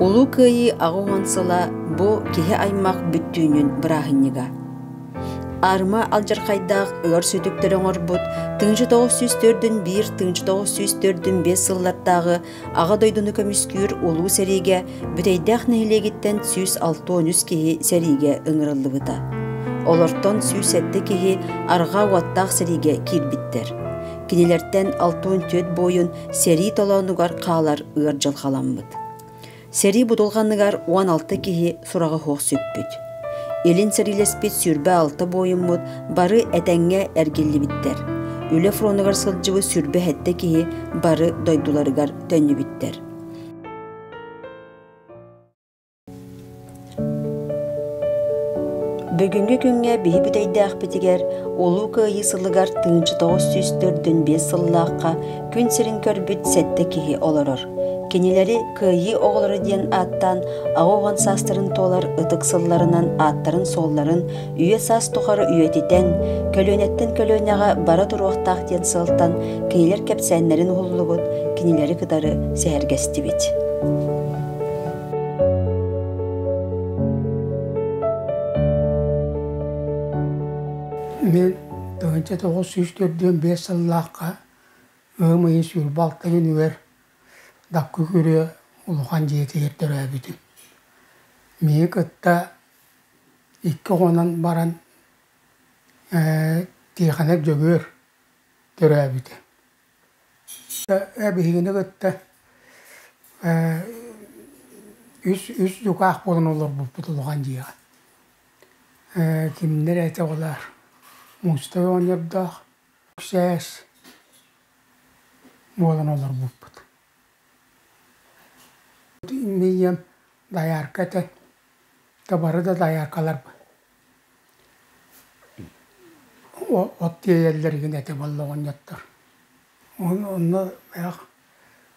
Улуу Кыайыы 80 сыла бу киһи аймах бүттүүнүн бырааһынньыга. Аарыма алдьархайдаах ыар сүтүктэри оҥорбут 1904-1 1905 сыллардааҕы Аҕа дойдуну көмүскүүр Улуу сэриигэ Бүтэйдээх нэһилиэгиттэн 163 киһи сэриигэ ыҥырыллыбыта. Олортон 107 киһи арҕаа уоттаах сэриигэ киирбиттэр. Кинилэртэн 64 буойун сэрии толоонугар хаалар ыар дьылҕаламмыт. Сэрии будулҕаныгар 16 киһи сураҕа суох сүппүт. Илин сэриилэспит 26 буойуммут бары этэҥҥэ эргиллибиттэр. Үлэ фронугар сылдьыбыт 27 киһи бары дойдуларыгар төннүбүттэр. Бүгүҥҥү күҥҥэ биһи бүтэйдээхпитигэр Улуу Кыайыы сылыгар 1945 сыллаахха күн сирин көрбүт сэттэ киһи олорор. Кинилэри Кыайыы оҕолоро диэн ааттаан 80 саастарын туолар ытык сылларынан ааттарын-суолларын үйэ-саас тухары үйэтитэн, көлүөнэттэн көлүөнэҕэ бара туруохтаах диэн сыалтан кинилэр кэпсээннэрин уһуллубут, кинилэри кытары сэһэргэстибит. Мин 1945 сыллаахха ыам ыйын 26 күнүгэр Даккы Күрүө улахан дьиэтигэр төрөөбүтүм. Миигин кытта икки оҕонон баран Тиэхэнэп Дьөгүөр төрөөбүтэ. Биһигини кытта үс үс дьукаах буолан олорбуппут улахан дьиэҕэ. Кимнэр этэ оҕолоор Муустай оҕонньордоох, Сээс буолан олорбуппут. Мин ийэм доярка этэ, бары да дояркаларбыт. От тиэйэллэригин этэ буолла оҕонньоттор. Онно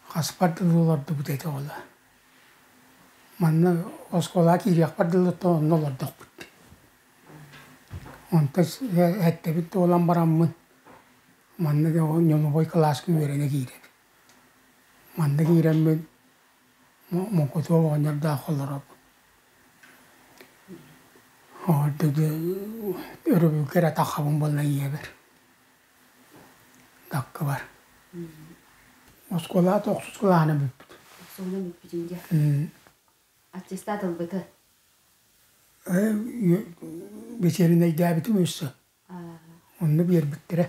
хаспар дылы олордубут этэ ол. Манна оскуолаҕа киириэхпэр дылы онно олордохпут. Онтон эттэбит буолан бараммын манна ньолобой кылааска үөрэнэ киирэбин. Манна киирэммин Мокутуо оҕонньордоох олоробун. Өрөбүлгэ эрэ таххабын буолла ийэбэр. Даккыбар. Оскуолаҕа тохсус кылааһына бүппүт. Тохсуһунан бүппүтүн дьэ. Аттестат ылбыта. Бэчэринэйдээбитим өссө. Онно биэрбиттэрэ.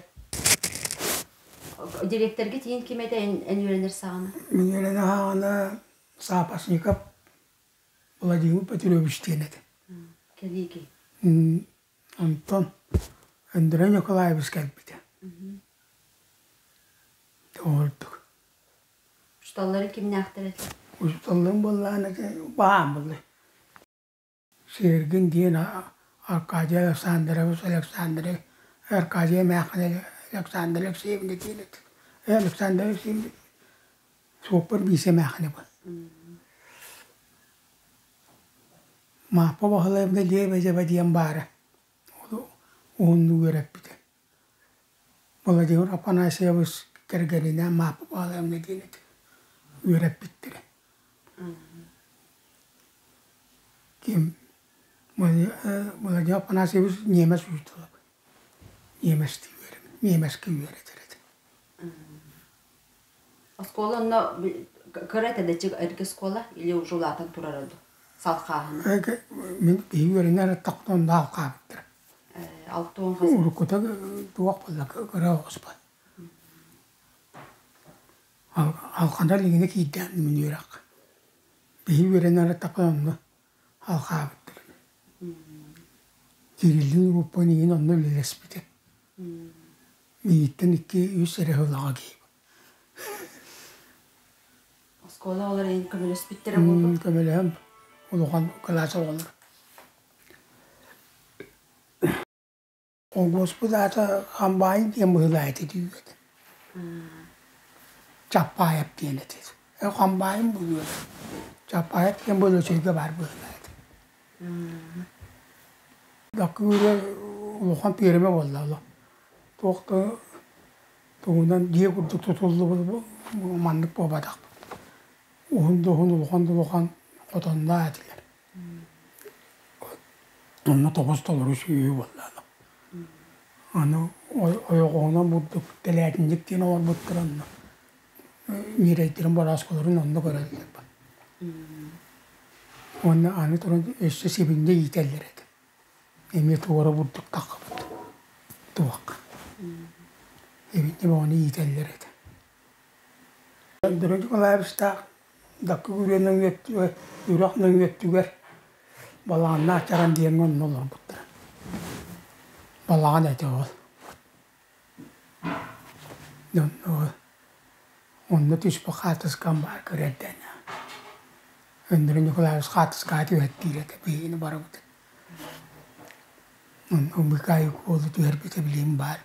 Директорга тиийэн ким этэ эн үөрэнэр саҕана? Мин үөрэнэр саҕана Сапожников Владимир Петрович диэн этэ. Кэлиики. Онтон Андрей Николаевич кэлбитэ. Ордук. Учууталларын кимнээхтэр этэ? Учууталларым буоллаҕына баам буолла. Сергин диэн Аркадий Александрович Александр Аркадий эмээххин Александр Алексеевна диэн этэ. Александр Алексеевна суоппар биисэ эмээххинэ бу. Мааппа Баһылаевна Лебедева диэн баара. Уһуннук үөрэппитэ. Владимир Афанасьевич кэргэнинээн Мааппа Баһылаевна диэн этэ. Үөрэппиттэрэ. Ким Владимир Афанасьевич ньиэмэс учуутала ньиэмэстии үөрэммит ньиэмэскэ үөрэтэр этэ. Оскуола онно кыра этэ да эргэ оскуола или уже улаатан турара дуу салхааһына? Мин биһиги үөрэнэр аттахпына онно алхаабыттара. 60 хас? Уруккута туох буолла кыра оҕуспа. Алханар илигинэ киирдээн мин үөрэххэ. Биһиги үөрэнэр аттахпына онно алхаабыттар. Кириллин группан иһин онно үлэлэспитэ. Миигиттэн икки үс эрэ сылаҕа киһи. Оскуола оҕолоро иһин көмөлөспүттэрэ буолбут? Көмөлөһөн улахан кылаас оҕолор. Холкуоспут аата Хамбаайын диэн быһыылаах этэ дии Чаппаайап диэн этэ. Хамбаайын буолуо. Чаппаайап диэн Болочойго баар быһыылаах этэ. Дакыыра улахан пиэрмэ буолла олох. Туох да тугунан дьиэ курдук тутуллубут маннык буолбатах. Уһун да уһун, улахан да улахан. Хотонноох этилэр. Онно тоҕус толору сүөһү буолла. Аны ойоҕоһунан бурдук тэлээтинньик диэн оҥорбуттар онно. Ньирэйдэрин бороосколорун онно көрөллөр. Уонна аны туран өссө сибинньэ иитэллэр этэ. Эмиэ туора бурдук таххыбыт туох. Эбинньэ бөҕөнү иитэллэр этэ. Андрей Николаевичтаах Даккы күрүө нөҥүөттүгэр, үрэх нөҥүөттүгэр Балаҕаннаах Чаран диэҥҥэ онно олорбуттара. Балаҕан этэ ол. Онно онно түспүт хаартыскам баар көрөрдөн. Андрей Николаевич хаартыскаҕа түһэртиир этэ биһигини барыбытын. Онно Быкаайык уолу түһэрбитэ билигин баар.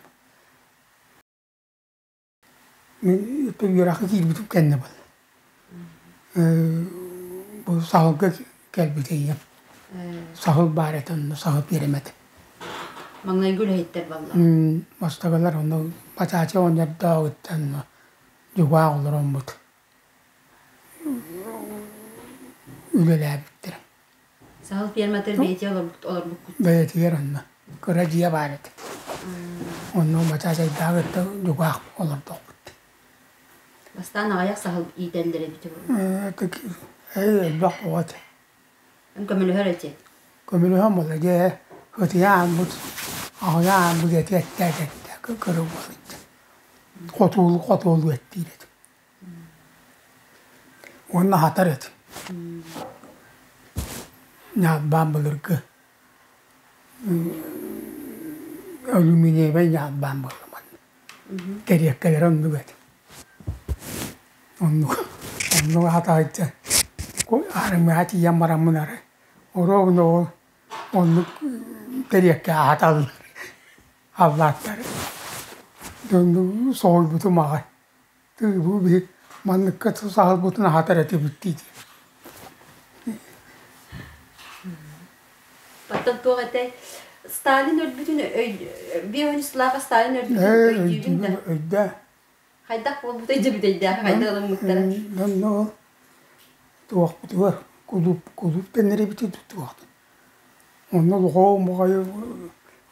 Мин үөрэххэ киирбитим кэннэ буолла. Бу саһылга кэлбитэ ийэм. Саһыл баар этэ онно саһыл биэрэм этэ. Маҥнайгы үлэһиттэр баллар. Бастакылар онно Бачаача оҕонньордооҕуттан дьукаах олороммут үлэлээбиттэрэ. Саһыл ферматыгар бэйэтигэр олорбуккут? Бэйэтигэр онно. Кыра дьиэ баар этэ. Онно Бачаачайдаах кытта дьукаах олордохпут. Бастаан аҕыйах саһыл иитэллэр эбитэ буолуо. Элбэх оҕо этэ. Көмөлөһөр этэ. Көмөлөһөн буолла дьэ ытыйа ааммыт, аҕыйа ааммыт эти эттээх этэ кыра буолбут. Хотуолу хотуолу эттиир этим. Уонна аһатар этим. Ньаалбаан былыргы алюминиевай ньаалбаан буолла манна. Тэриэккэлэрэ оннук этэ. Оннук оннук аһатаайча армияҕа тиийэн бараммын арай оруобуна ол оннук тэриэккэ аһаталлар аллааттары. Дьонну соһуйбутум аҕай. Бу биһи манныкка саһылбытын аһатар этибит дии. Оттон туох этэй? Сталин өлбүтүн өй био Сталин өлбүтүн өйдүүбүн да. Өйдөө. Хайдах буолбутай дьэбитэйдээх хайдах ылыммыттара? Онно туохпутугар кулууп кулууп дэнэр эбити туохтун. Онно лохоо моҕойу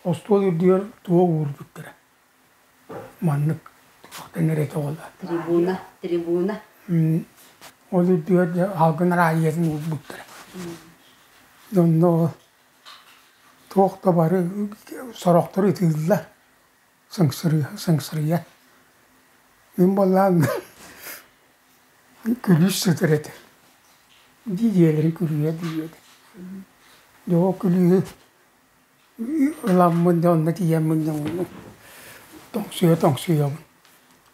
остуол үрдүгэр туох уурбуттара. Маннык туохтан эрэ тоҕолор. Трибуна, трибуна. Ол үрдүгэр дьэ алгын араайыатын уурбуттара. Онно туох да бары сорохтор ытыыллар, сыҥсырыйа сыҥсырыйа. Мин буоллаҕым күлүүс сытар этэ. Дии-диэлэрин күлүүһэ диир этэ. Дьэ ол күлүүһү Ыламмын да онно тиийэммин да тоҥсуйа тоҥсуйабын,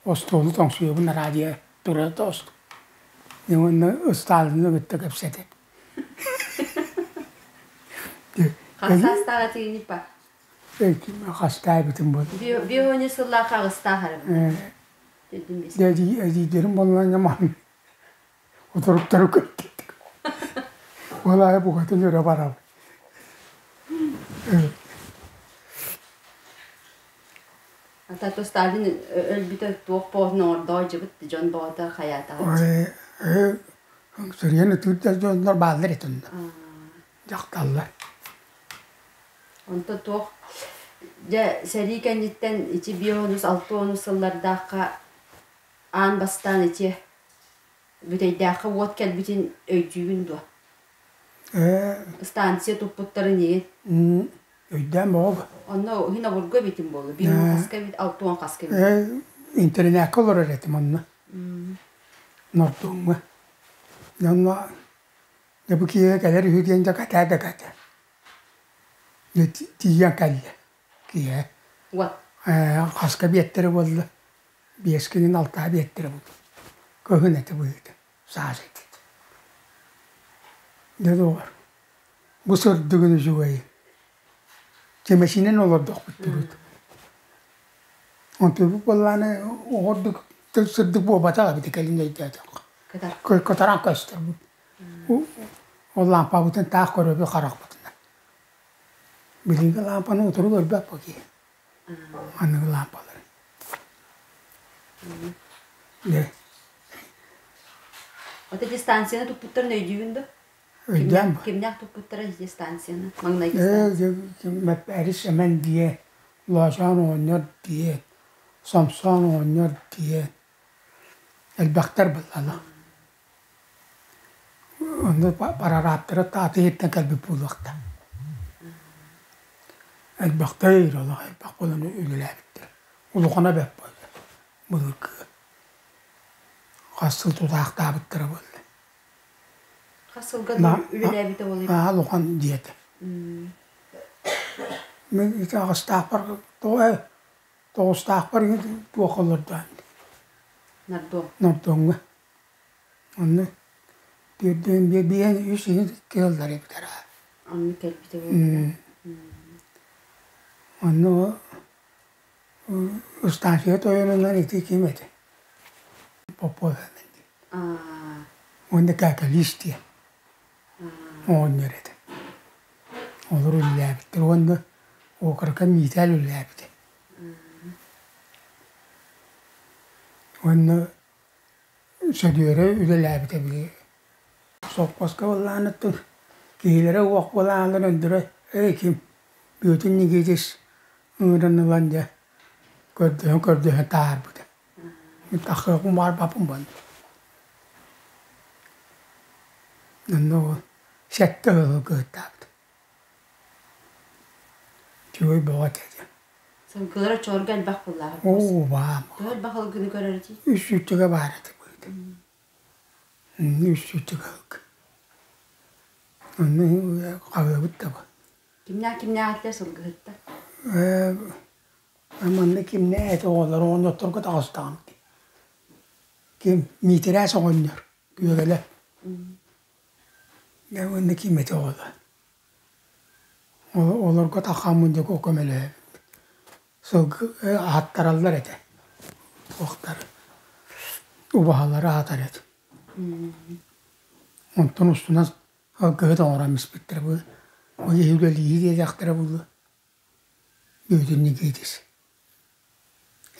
остуолу тоҥсуйабын радио турар да остуол. Уонна Ыстаалыны кытта кэпсэтэбин. Хас саастаах этигиний па? Хастаабытым буолла. Биони сыллаах аҕыстаах эрэ. Эдиийдэрим буоллаҕына маһын Утуруктары көрдөрдүк. Ол аайы букатын өрө барабын. Ата Сталин өлбүтэ туох боотун оҥордоо дьыбыт дьон боото хайаатаҕа. Сырыйан ытыыр дьоннор бааллар этэ онно. Дьахталлар. Онто туох дьэ сэрии кэнниттэн ити биэс алта онус сыллардаахха аан бастаан ити Бүтэйдээххэ уот кэлбитин өйдүүгүн дуо? Станция туппуттарын игин. Өйдөөн боҕо. Онно иһин обургу эбитин буолуо. Биир хаска эбит, алтуон хаска эбит. Интэринээккэ олорор этим онно. Нордуоҥҥа. Онно дьэ бу киэһэ кэлэр үһү диэн дьэ кэтээ да кэтээ. Дьэ тиийэн кэллэ киэһэ. Уот. Хаска биэттэрэ буолла. Биэскинин алтаа биэттэрэ буолуо. Кыһын этэ быһыыта, саас этэ. Дьэ доҕор, бу сырдыгын үчүгэйин. Чэмэчинэн олордохпут төрүт. Онтубут буоллаҕына оҕо ордук сырдык буолбатах эбит кэлин өйдөөтөххө. Кытаран көстөрбүт. Ол лаампабытын таах көрөбүт харахпытынан. Билиҥҥи лаампаны утары көрбөт бу киһи. Аныгы лаампалары. Дьэ. Ото дистанцияны туппуттарын өйдүүгүн да? Өйдөөн бу. Кимнээх туппуттара ити станцияны? Маҥнайгы станция. Мэппээрис Сэмэн диэ, Лоочоон оҕонньор диэ, Сомсоон оҕонньор диэ. Элбэхтэр буоллаллар. Онно парарааттара таата иһиттэн кэлбит буолуохтаах. Элбэхтэр олох элбэх буолан үлэлээбиттэр. Улахана бэрт буолла былыргы. Хас сыл тутаахтаабыттара буолла. Хас сылга үлэлээбитэ буолуой? Наһаа улахан дьиэтэ. Мин ити аҕыстаахпар тоҕо тоҕустаахпар туох олордоон Нардом. Нардомҥа. Онно түөртүөн биэһин үс иһин кыаллар эбитэр аа. Онно кэлбитэ буолла. Онно ыстаансыйа тойонунан ити ким этэ? Попов эмин дии. Уонна Кэкэлиис диэн оҕонньор этэ. Олор үлэлээбиттэр уонна окорока Миитээл үлэлээбитэ. Уонна Сөдүөрэ үлэлээбитэ били сопхуоска буоллаҕына киһилэрэ уох буолааллар өндөрө эй ким Бүөтүн Никитич ыҥыран ылан дьэ көрдөһөн-көрдөһөн таһаарбыта. Мин тахсыахпын баҕарбаппын буолла. Онно ол сэттэ ыалы кыһыттаабыт. Үчүгэй бөҕө этэ диэн. Сылгылар оччолорго элбэх буоллаҕа. Оо, баам. Төһө элбэх ылгыны көрөр этий? Үс сүүччэгэ баар этэ быһыыта. Үс сүүччэгэ ылгы. Онно хаһыабыт да бу. Кимнээх кимнээх этилэр сылгыһыттар? Ээ, манна кимнээх этэ оҕолор оҕонньотторго таҕыстаҕым дии. Ким Миитэрээс оҕонньор күөгэлэ. Дьэ уонна ким этэ оҕолор? Олорго таххаммын дьэ көмөлөһөбүн. Сылгы аһаттараллар этэ. Туохтар убаһалары аһатар этим. Онтон устунан алгыһыт оҥорон испиттэрэ бу бу киһи үлэлииһи диэтэхтэрэ буолуо. Бүөтүр Никитис.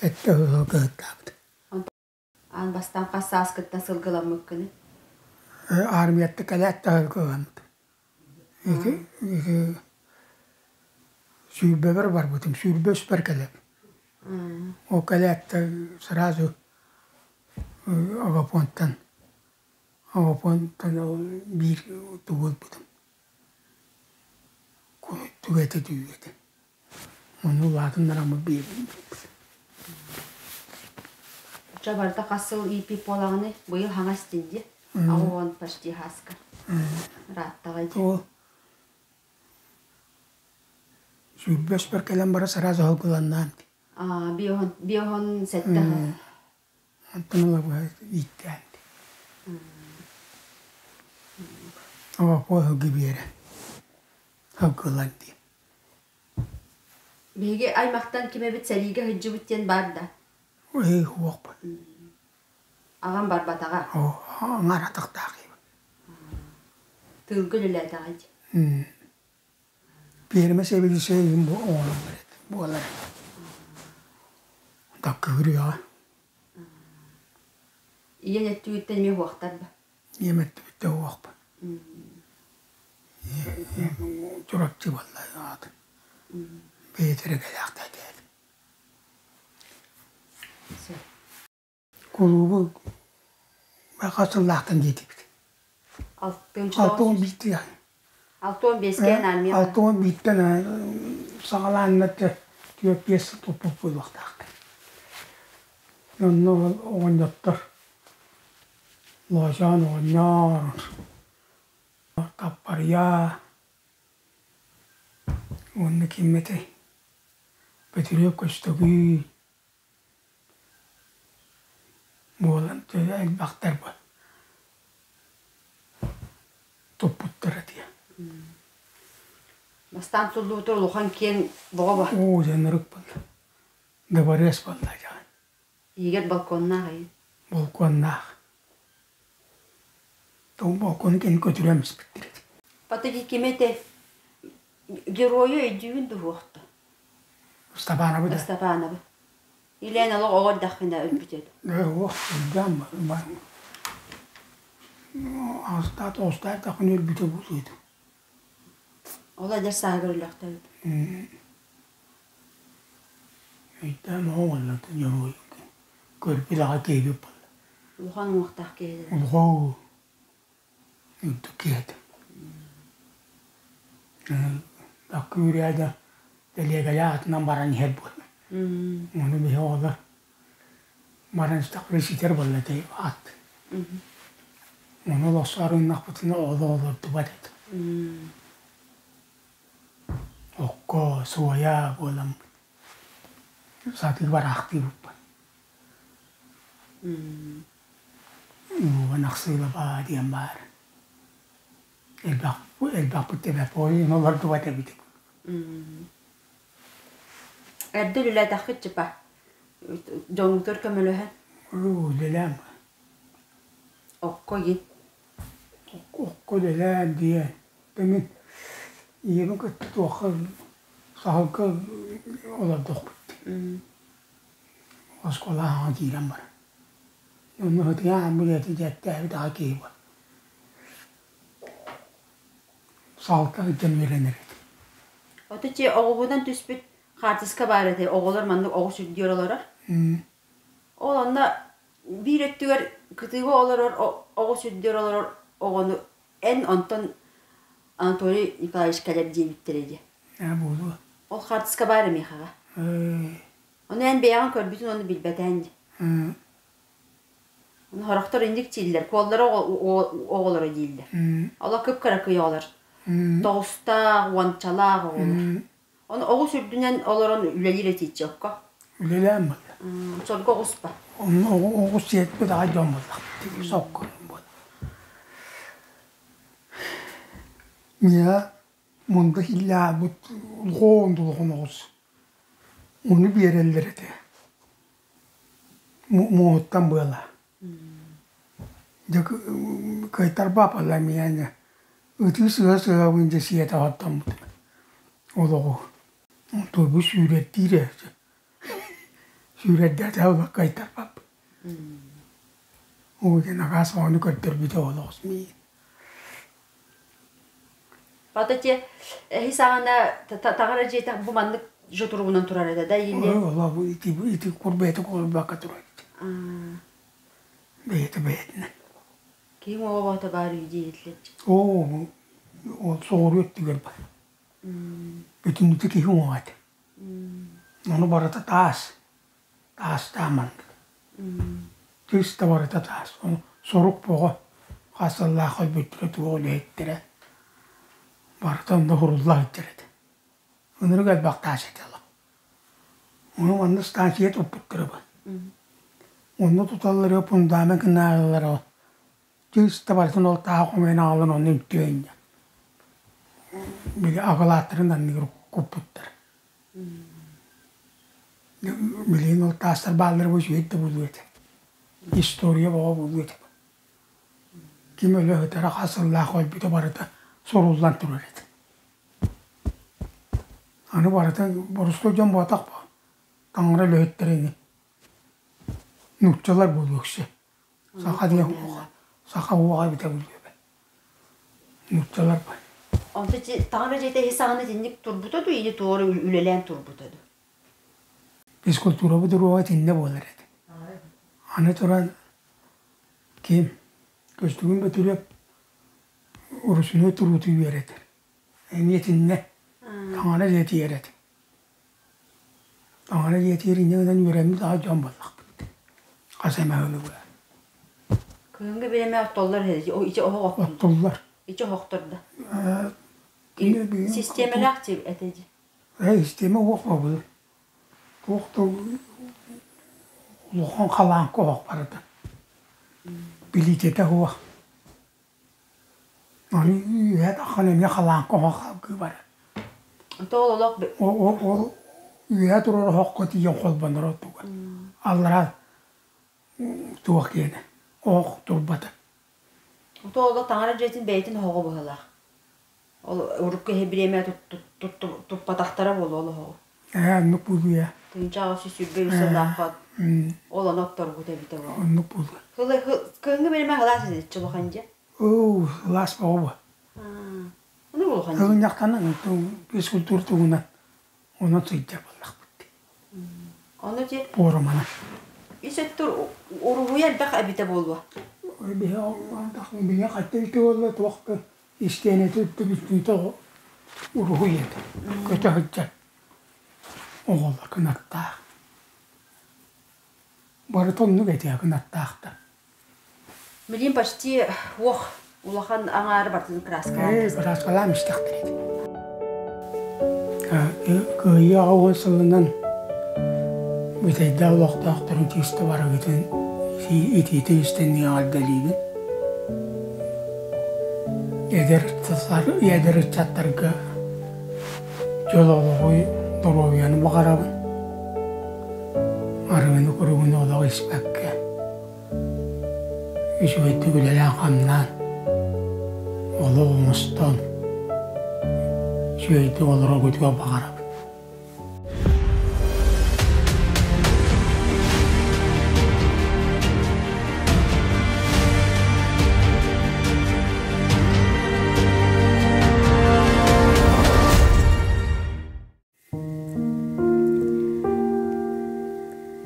Эттэ сылгыһыттаабыт. Аан бастаан хас сааскыттан сылгыламмыккыный? Армияттан кэлээт да сылгыламмытым. Ити ити сүүрбэбэр барбытым, сүүрбэ үспэр кэлэбин. Ол кэлээт да сразу Агапонтан Агапонтан ол биир тугу ылбытым. Түгэтэ түгэтэ. Ону улаатыннараммыт биэрбит. Ча барыта хас сыл ииппит буолаҕыный? Быйыл хаҥас дии. Аҕа почти хаска. Ырааттаҕай дии. Ол сүүрбэ үспэр кэлэн бара сразу аһылгыланнаан. Биоһон сэттэ Онтон ыла быһа ииттээн. Оҕо аһылгы биэрэ. Аһылгылан дии. Биһиги аймахтан ким эбит сэриигэ сылдьыбыт диэн баар да? Ой, уохпун. Аҕам барбатаҕа. Оо, аҥаар атахтаах Тыылга үлэлээтэҕэ дии. Пиэрмэ сэбилисэйин бу оҥороллор этэ, буолар этэ. Таккыырыаҕа. Ийэн өттүгүттэн эмиэ уһуохтар да? Ийэм өттүбүттэн уһуохпун. Чурапчы буолла аата. Бэйэтэ эрэ кэлээхтээтээтэ. Кулуубу хас сыллаахтан диэтибит. 61 65-кен армия 61-тэн саҕалааннар түөрт биэс сыл туппут буолуохтаахтар. Онно оҕонньоттор Лоочоон оҕонньор, Таппарыйа уонна ким этэй Бөтүрүөп Көстөкүү буолан төһө элбэхтэр бу туппуттара диэн. Бастаан туллубутугар улахан киэҥ боҕо ба. Оо, дьэ ынырык буолла. Дыбарыас буолла дьаҕан. Иһигэр балконнаах ий. Балконнаах. Ол балкону кини көтүрэн испиттэр этэ. Патыги ким этэ? Геройу өйдүүгүн дуһуохта. Ыстапаанабы да. Ыстапаанабы. Илээн олох оҕо эрдэхпинэ өлбүтэ. Ээ, уох, өлдөөн Аҕыстаах тоҕустаах тахын өлбүтэ буолуо Ол эдэр сааһыгар өлөхтөөбүт. Өйдөөн оҕолор дьоруой көрбүт аҕа киһибит буолла. Улахан уҥуохтаах киһи этэ. Улахан үрдүк киһи этэ. Аккүүрээ да тэлиэгэлээх атынан баран иһэр буолла. Ону биһи оҕолор баран истэхпитинэ ситэр буолла этэ ат. Ону олохсоору гыннахпытына оҕолор олордубат этэ. Окко суойа буоламмыт сатыы бараахтыыбыппын. Уҥуоҕун ахсыылабаа диэн баар. Элбэх элбэхпит да бэрт олордубат эбит. Эрдэ үлэлээтэххит типа дьоҥҥутугар көмөлөһөн Үлэлээн окко игин Окко үлэлээн диэн мин ийэбин кытта туохха саһылга олордохпут. Оскуола аһаҕа киирэн баран. Онно сытыйан билиэти дьэттээбит аҕа киһи буолла. Саһылга сылдьан үөрэнэр этим. Ото чи оҕуһунан түспүт хаартыска баар этэ оҕолор маннык оҕус үрдүгэр олорор. Ол онно биир өттүгэр кытыыга олорор оҕус үрдүгэр олорор оҕону эн онтон Анатолий Николаевич кэлэр диэбиттэрэ дии. Ээ буолуо. Ол хаартыска баар миэхэҕэ. Ону эн бэйэҕин көрбүтүн ону билбэтээн дии. Ону сорохтор инник дииллэр, куоллара оҕолоро дииллэр. Олор кып-кыракый оҕолор. Тоҕустаах, уончалаах оҕолор. Ону оҕус үрдүнэн олорон үлэлиир этииччи окко. Үлэлээн буолла. Сорго оҕуспа. Онно оҕус сиэппит аҕай дьон буоллахпыт. Сокко буолла. Миэхэ мунду иһиллээбит улахан улахан оҕус. Ону биэрэллэр этэ. Муоһуттан быала. Дьэ кыайтарбаппалар миэнэ ытыы сыһа-сыһабын дьэ сиэтэ оттоммутум олоҕу. Онтуйбу сүүрэрдиир ээ сүүрэрдээтэ кыайтарбаппын. Оо диэн араас оҕону көрдөрбүтэ олоҕус миигин. Ата те эһи саҕана таҥара дьиэтэ бу маннык же туругунан турар этэ да или Олоо ити ити кур бэйэтэ куурбакка турар ити. Бэйэтэ бэйэтинэн. Киһи оҕото баар үһү диэбитлэр. Оо ол соҕуруу өттүгэр бар. Бүтүннүүтэ киһи уҥуоҕа этэ. Ону барыта таас. Таастаах маннык. Тыыс да барыта таас. Ону сорук бөҕө хас сыллаах өлбүттэрэ туох үлэһиттэрэ барыта онно уһурулла сылдьар этэ. Ынырык элбэх таас этэ олох. Ону манна станция туппуттара бу. Онно туталлара фундамент гынааллара тыыс да барытын ол тааһы хомуйан аҕалан онно үктүө инньэ. Били акылааттарын анныгар куппуттар. Билигин ол таастар бааллара бу үчүгэй да буолуо этэ. История бөҕө буолуо этэ. Ким өлө сытара хас сыллаах өлбүтэ барыта суруллан турар этэ. Аны барыта боростуой дьон буотах буо. Таҥара үлэһиттэрэ ини. Нууччалар буолуо үксэ. Саха диэн саха уоҕа эбитэ буолуо Нууччалар Онто таҥара дьиэтэ иһи саҕана итинник турбута дуу или туора үлэлээн турбута дуу? Физкультурабыт уруога итиннэ буолар этэ. Аны туран ким Көстүгүн Бөтүрүөп урусунуой турууту үөрэтэр. Эмиэ итиннэ таҥара дьиэтигэр этэ. Таҥара дьиэтигэр инньэ гынан үөрэммит аҕай дьон буоллахпыт. Хас эмэ сылы быһа. Кыһыҥҥы бириэмэ оттоллор ити оһох Оттуллар. Ити оһохтор да. Систиэмэлээх этэ дии. Систиэмэ уох буолбут. Туох да улахан халааҥка оһох барыта. Билиитэтэ суох. Аны үөһэ таххан эмиэ халааҥка оһох салгыы барар. Ол олох Ол үөһэ турар оһоххо тиийэн холбонор оттуга. Аллараа туох диэнэ оһох турбата. Ото олох таҥара дьиэтин бэйэтин оһоҕо быһыылаах. Ол урукку иһи бириэмэ туппатахтара буолуо ол оһоҕу. Ээ оннук буолуо. 1823 сыллаахха ол ону отторбут эбитэ буолуо. Оннук буолуо. Кыһыҥҥы бириэмэ халаас этиччи улахан дьиэ. Оо, сылаас бөҕө Ону улахан. Сыгынньахтанан физкультура туһунан онон сылдьар буоллахпыт. Ону те Пуорумана. Ис өттүр уруһуйа элбэх эбитэ буолуо. Биһи хатта ити буолла туох да истиэнэтэ үттүбүттүүтэ уруһуй этэ. Көтө сылдьар оҕолор кынаттаах. Барыта оннук этэ кынаттаахтар. Билигин почти уох улахан аҥаары бартын краскалаан. Ээ, краскалаан истэхтэрэ ити. Кыайыы 80 сылынан Бүтэйдээх олохтоохторун чыыста барыгытын итиитин истэн эҕэрдэлиибин. Эдэр эдэр ыччаттарга дьол олоҕу, доруобуйаны баҕарабын. Арыгыны куругуну олох испэккэ үчүгэйдик үлэлээн-хамнаан, олох оҥостон, үчүгэйдик олороргутугар баҕарабын.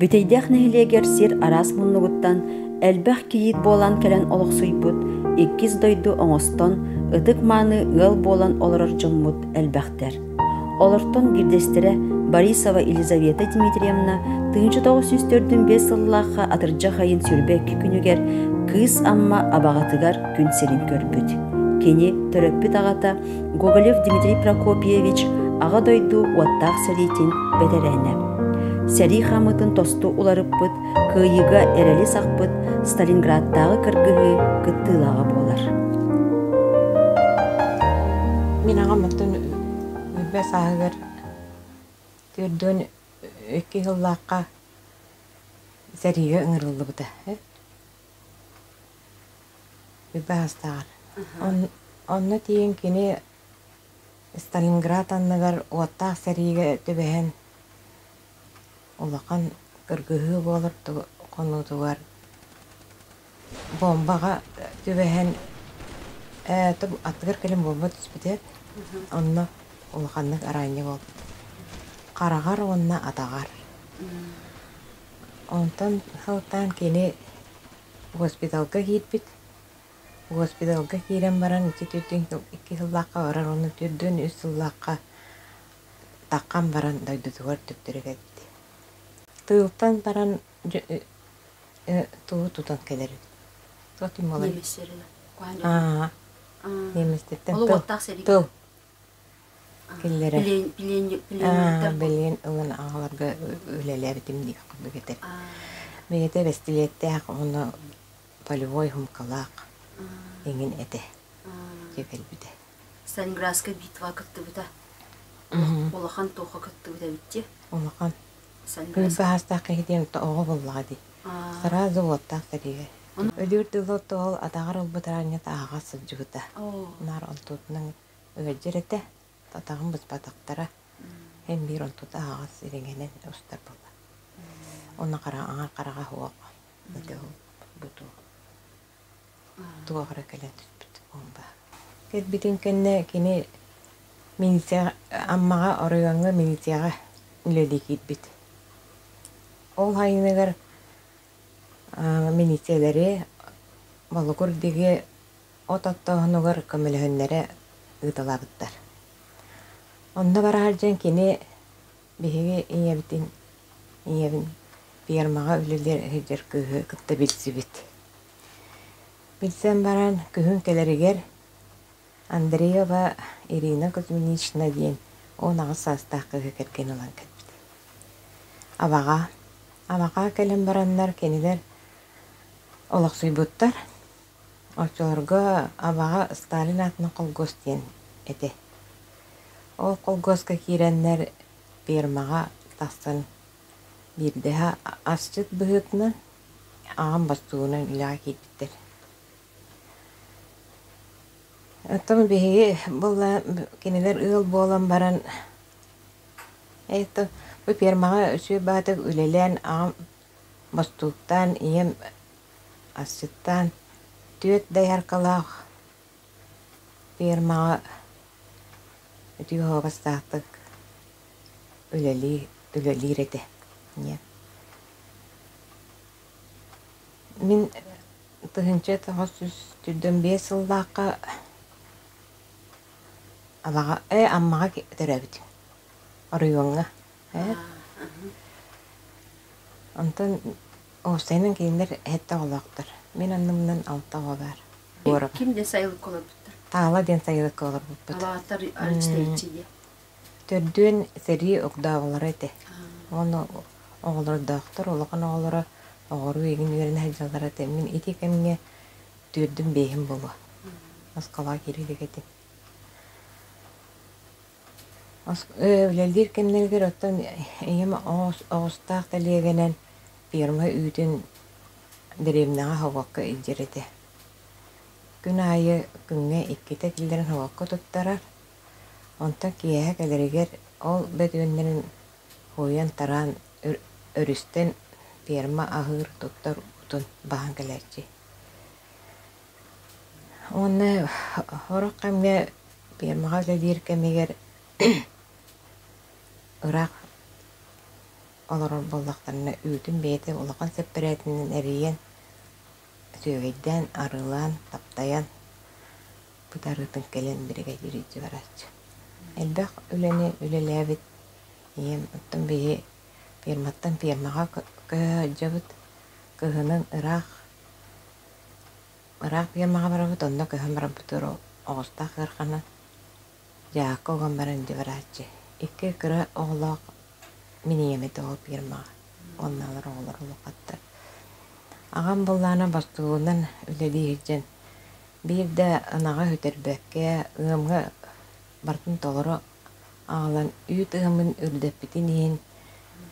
Бүтэйдээх нэһилиэгэр сир араас муннугуттан элбэх кийиит буолан кэлэн олохсуйбут иккис дойду оҥостон ытык-мааны ыал буолан олорор дьоммут элбэхтэр. Олортон биирдэстэрэ Борисова Елизавета Дмитриевна 1945 сыллаахха атырдьах айын 22 күнүгэр Кыыс Амма абаҕатыгар күн сирин көрбүт. Кини төрөппүт аҕата Гоголев Дмитрий Прокопьевич Аҕа дойду уоттаах сэриитин бэтэрээнэ. Сэрии хаамыытын тосту уларыппыт, кыайыыга эрэли сахпыт Сталинградтааҕы кыргыһыы кыттыылааҕа буолар. Мин аҕам оттон үбэ сааһыгар 42 сыллаахха сэриигэ ыҥырыллыбыта. Үбэ аастаҕар. Онно тиийэн кини Сталинград анныгар уоттаах сэриигэ түбэһэн улахан кыргыһыы буолар хонуутугар бомбаҕа түбэһэн аттыгар кэлин буомба түспүтэ. Онно улаханнык араанньы буолбут. Хараҕар уонна атаҕар. Онтон сылтаан кини Госпиталга киирбит. Госпиталга киирэн баран ити түрдүн икки сыллаахха барар уонна түрдүн үс сыллаахха таххан баран дойдутугар төттөрү кэлбит. Тыылтан баран тугу тутан кэлэр эбит. Туох буолар? Аа, немецтэртэн тыл, тыл Киллэрэ. Билигин ылан аҕаларга үлэлээбитим дии курдук этэр. Бэйэтэ бэстилиэттээх уонна полевой хумкалаах эҥин этэ дьэ кэлбитэ. Сталинградская битва кыттыбыта. Улахан туохха кыттыбыта эбит дии? Улахан. Кыырба аастаах киһи диэн оҕо буллаҕа дии. Сразу уоттаах сэриигэ. Өлүүр дылы ол атаҕар ылбыт араанньата аһаҕас сылдьыбыта. Наар онтутунан Ыалдьар этэ, атаҕын быспатахтара, эн биир онтута аһаҕас ириҥэнэн устар буолла. Уонна хара аҥар хараҕа суох этэ ол бу туох эрэ кэлэн түспүт буомба. Кэлбитин кэннэ кини милицияҕа Аммаҕа оройуоҥҥа милицияҕа үлэлии киирбит. Ол сайыныгар милициялэри Болугур диэки От оттооһунугар көмөлөһүннэрэ ыыталаабыттар. Онно бара сылдьан кини биһиги ийэбитин ийэбин фермаҕа үлэлиир сылдьар кыыһы кытта билсибит. Билсэн баран күһүн кэлэригэр Андреева Ирина Кузьминична диэн 18 саастаах кыыһы кэргэн ылан кэлбит. Абаҕа Абаҕа кэлэн бараннар кинилэр олохсуйбуттар. Оччолорго Абаҕа Сталин аатынан холкуос диэн этэ. Ол холкуоска киирэннэр фермаҕа тахсан биирдэһэ асчыт быһыытынан аҕам бостуугунан үлэҕэ киирбиттэр. Оттон биһиги буолла кинилэр ыал буолан баран это бу фермаҕа үчүгэй баҕайытык үлэлээн аҕам бостууктаан ийэм Асчыттаан, Түөрт дояркалаах фермаҕа үтүө оһоҕостаахтык үлэлии үлэлиир этэ ийэм. Мин 1995 сыллаахха Абаҕа ээ Аммаҕа төрөөбүтүм оройуоҥҥа ээ Онтон уопсайынан кинилэр сэттэ оҕолоохтор. Мин анныбынан алта оҕо баар. Ким диэн сайылыкка олорбуттар? Таала диэн сайылыкка олорбуппут. Алааттар арыычтайчы Төрдүөн сэрии огдооболоро этэ. Уонна оҕолордоохтор, улахан оҕолоро оҕоруу игин үөрэнэ сылдьаллара этэ. Мин ити кэмҥэ түөрдүм биэһим буолуо. Москваҕа киирэ илик этим. Үлэлиир кэмнэригэр оттон ийэм оҕустаах тэлиэгэнэн ферма үүтүн дэриэбинэҕэ собуокка илдьэр этэ. Күн аайы күҥҥэ иккитэ киллэрэн собуокка туттарар. Онтон киэһэ кэлэригэр ол бөтүөннэрин хууйан-тараан өрүстэн ферма аһыыр туттар уутун баһан кэлээччи. Уонна сорох кэмҥэ фермаҕа үлэлиир кэмигэр ыраах олорор буоллахтарына үүтүн бэйэтэ улахан сэппэрээтинэн эрийэн, сүөгэйдээн, арыылаан, таптайан бытарыытын кэлэн биригэдьиир илдьэ барааччы. Элбэх үлэни үлэлээбит ийэм оттон биһи ферматтан фермаҕа көһө сылдьабыт. Кыһынын ыраах Ыраах фермаҕа барабыт, онно көһөн барарбытыгар оҕустаах ыараханын дьаакка уган баран илдьэ барааччы. Икки кыра оҕолоох мин ийэм этэ ол фермаҕа. Уоннаалар оҕолор улахаттар. Аҕам буоллаҕына бостуугунан үлэлии сылдьан биир да ынаҕы сүтэрбэккэ ыамҥа барытын толору аҕалан үүт ыамын үрдэппитин иһин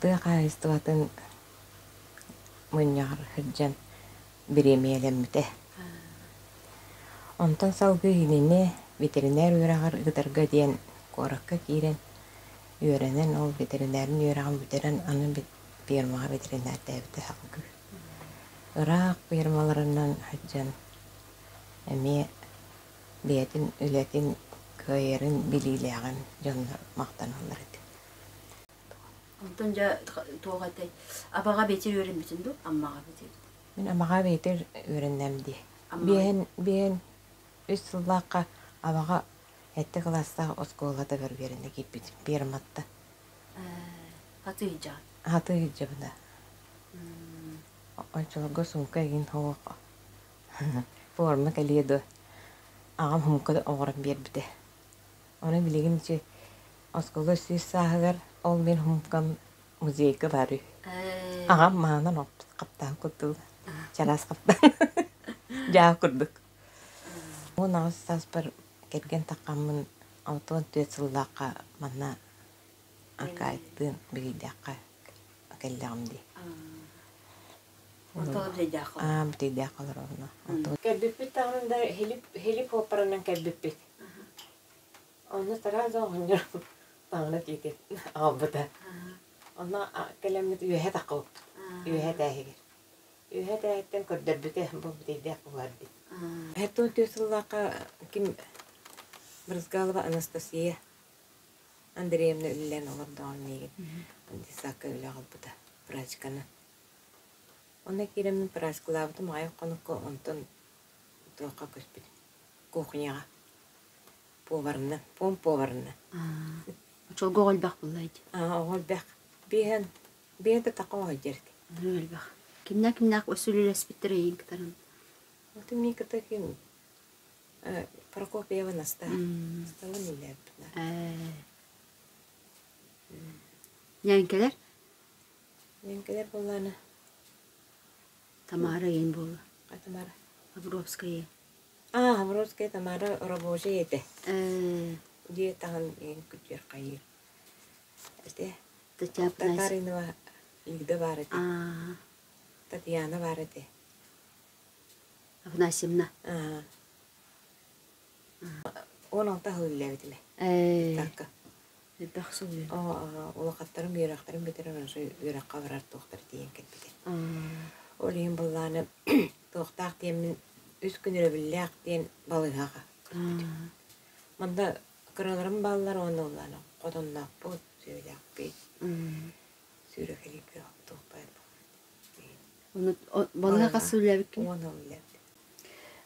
тыа хаһаайыстыбатын мунньаҕар сылдьан бириэмийэлэммитэ. Онтон салгыы кинини ветеринар үөрэҕэр ыытарга диэн куоракка киирэн үөрэнэн, ол ветеринарын үөрэҕин бүтэрэн аны фермаҕа ветеринардээбитэ салгыы. Ыраах фермаларынан сылдьан эмиэ бэйэтин үлэтин кыайарын, билиилээҕин дьоннор махтаналлар этэ. Онтон дьэ туох этэй? Абаҕа бэйэтэ үөрэммитин дуу, Аммаҕа бэйэтэ? Мин Амаҕа бэйэтэ үөрэннэм дии. Биэһин, биэһин үс сыллаахха Абаҕа сэттэ кылаастаах оскуолатыгар үөрэнэ киирбитим Перматтан. Хатыы сылдьаҕын? Хатыы сылдьабын да. Оччолорго сумка игин суох. Форма кэлиэ дуо? Аҕам сумка оҥорон биэрбитэ. Ону билигин ити оскуола сүүс сааһыгар ол мин сумкам музейга баар үһү. Аҕам маанан хаптаан курдук, чараас хаптаан, дьаа курдук. 18 сааспар кэргэн таххаммын 64 сыллаахха манна Аркаайыктыын Бигийдэххэ кэллэҕим дии. Аа, Бүтэйдээх олоробуна. Кэлбиппит даҕаны да Хилип операнан кэлбиппит. Онно сразу оҕонньор таҥна тиитин аҕалбыта. Онно кэлэммит үөһэ таххыбыппыт. Үөһэ этээһигэр. Үөһэ этээһиттэн көрдөрбүтэ бу бүтэйдээх буолар дии. 74 сыллаахха ким Брызгалова Анастасия Андреевна үлэлээн олордоҕун миигин детсадка үлэ аҕалбыта прачканы. Онно киирэммин прачкалаабытым аҕыйах хонукка онтон туохха көспүтүм кухняҕа поварынан пом поварынан. Очолго оҕо элбэх буолла ити. Оҕо элбэх. Биэһэн биэһэ да тақа оҕо дьэрт. Элбэх. Кимнээх кимнээх өссө үлэлэспиттэр эйигин кытарын? Вот мин кытта ким Прокопьева Настаа. Насталан үллээбиппит. Ньээҥкэлэр? Ньээҥкэлэр буоллаана. Тамара иин буолла. А Тамара? Хабаровская. А, Хабаровская Тамара рабочая этэ. Дьиэ таһын иин күтүөр хайыыр. Этэ. Татаринова Лида баар этэ. Татьяна баар этэ. Афанасьевна. 16 сыл үлэлээбитим. Так. Элбэх сыл Улахаттарым үөрэхтэрин бүтэрэн үөрэххэ барар туохтар тиийэн кэлбитэ. Ол иһин быллааны туохтаах диэммин. Үс күн өрөбүллээх диэн балыыһаҕа көрбүтүм. Манна кыраларым бааллар уонна улаана хотонноохпут, сүөһүлээхпит, сүүрэкэлииргэ туохпайт Балыыһа хас сыл үлэлээбиккин? Уон сыл үлэлээбитим.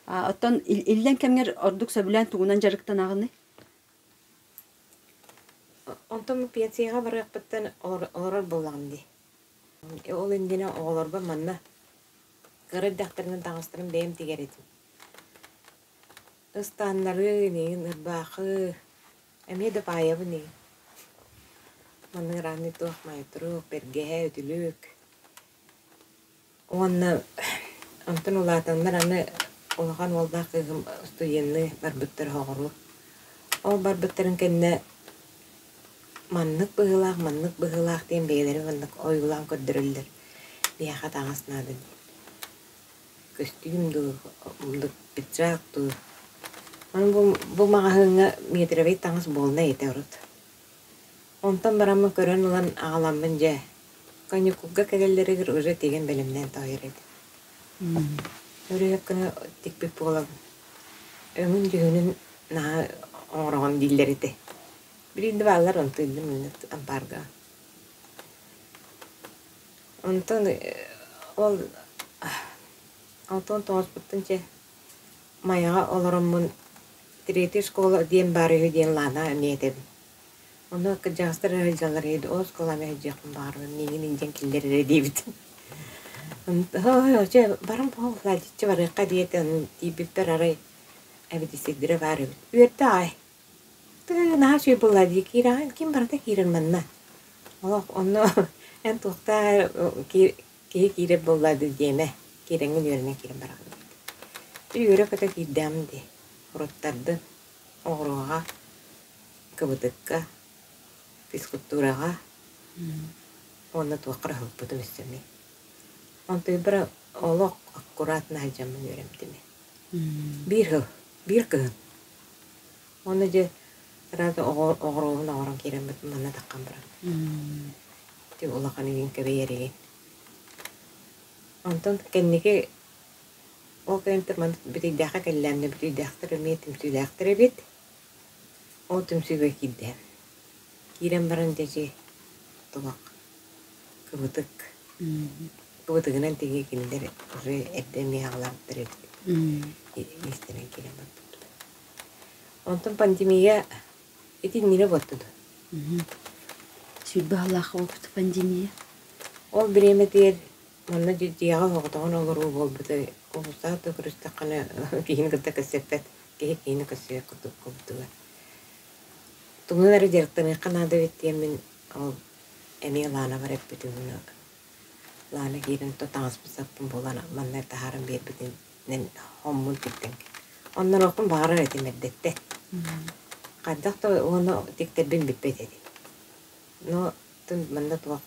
Оттон иллэҥ кэмҥэр ордук сөбүлээн тугунан дьарыктанаҕыный? Онтон пенсияҕа барыахпыттан олорор буоллаҕым дии. Ол иннинэ оҕолорбор манна кыра эрдэхтэринэ таҥастарын бэйэм тигэр этим. Ыстааннары, иҥин ырбаахы, эмиэ да паайабын иҥин. Маннык ыраанный туох маайтырук, бэргэһэ, үтүлүк. Уонна онтон улаатаннар аны улахан уоллаах кыыһым студенныы барбыттар оҕолору. Ол барбыттарын кэннэ маннык быһыылаах, маннык быһыылаах диэн бэйэлэрэ маннык ойуулаан көрдөрөллөр. Биһиэхэ таҥас наада диэн. Көстүүм дуу, пиджак дуу. Аны бу, бу маҕаһыыҥҥа метровай таҥас буолна этэ урут. Онтон бараммын көрөн ылан аҕаламмын дьэ, каникулга кэлэллэригэр уже тигэн бэлэмнээн тоһуйар этим. Өрүһүк гына тикпит буолабын. Өҥүн-дьүһүнүн наһаа оҥороҕун дииллэр этэ. Билигин да бааллар онтон ампаарга. Онтон ол алтан тоҕуспуттан чэ Майаҕа олороммун третья школа диэн баар үһү диэн Лана эмиэ этэбин. Онно кырдьаҕастар сылдьаллар үһү ол оскуолаҕа сылдьыахпын баҕарабын миигин илдьэн киллэр эрэ диэбитим. Чэ баран буолла барыахха диэтэ тиийбиппэр арай эбит сирдэрэ баар эбит. Үөрдэ аҕай. Тыы наһаа үчүгэй буолла дии киирэҕин ким барыта киирэр манна. Олох онно эн туохтаа киһи киирэр буолла дуу диэмэ киирэҥҥин үөрэнэн киирэн бараҕын диэбит. Үөрэ-көтө киирдэҕим дии. Уруттардын оҕуруоҕа кыбытыкка, физкультураҕа уонна туохха эрэ ыһылпытым өссө эмиэ. Онтуйбар олох аккуратно сылдьаммын үөрэммитим. Биир сыл, биир кыһын. Уонна дьэ сразу оҕуруобун оҥорон киирэммит манна таххан баран. Ити улахан игин кэбийэр игин. Онтон кэнники ол кэнниттэн маннык Бүтэйдээххэ кэллээмнэ Бүтэйдээхтэр эмиэ түмсүүлээхтэр эбит. Ол түмсүүгэ киирдэ. Киирэн баран дьэ тулах кыбытык кыбытыгынан тигии кинилэр уже эрдэ эмиэ аҕалаабыттар эбит. Иистэнэн киирэн барбыппыт. Онтон пандемия ити иннинэ буолта дуо? Сүүрбэ сыллаах буолбут пандемия. Ол бириэмэтигэр манна дьиэҕэ соҕотоҕун олоруу буолбута. Улуустаах да көрүстэххинэ киһини кытта кэпсэппэт киһи киһини көрсүөх курдук курдуга. Тугунан эрэ дьарыктаныахха наада эбит диэммин ол эмиэ Лаанабар эппитим уонна Лаана киирэн то таҥаспын-саппын булан манна таһааран биэрбитинэн хоммун тиктэн онноруохпун баҕарар этим эрдэттэн. Хайдах да уонна тиктэрбин билбэт этим. Но манна туох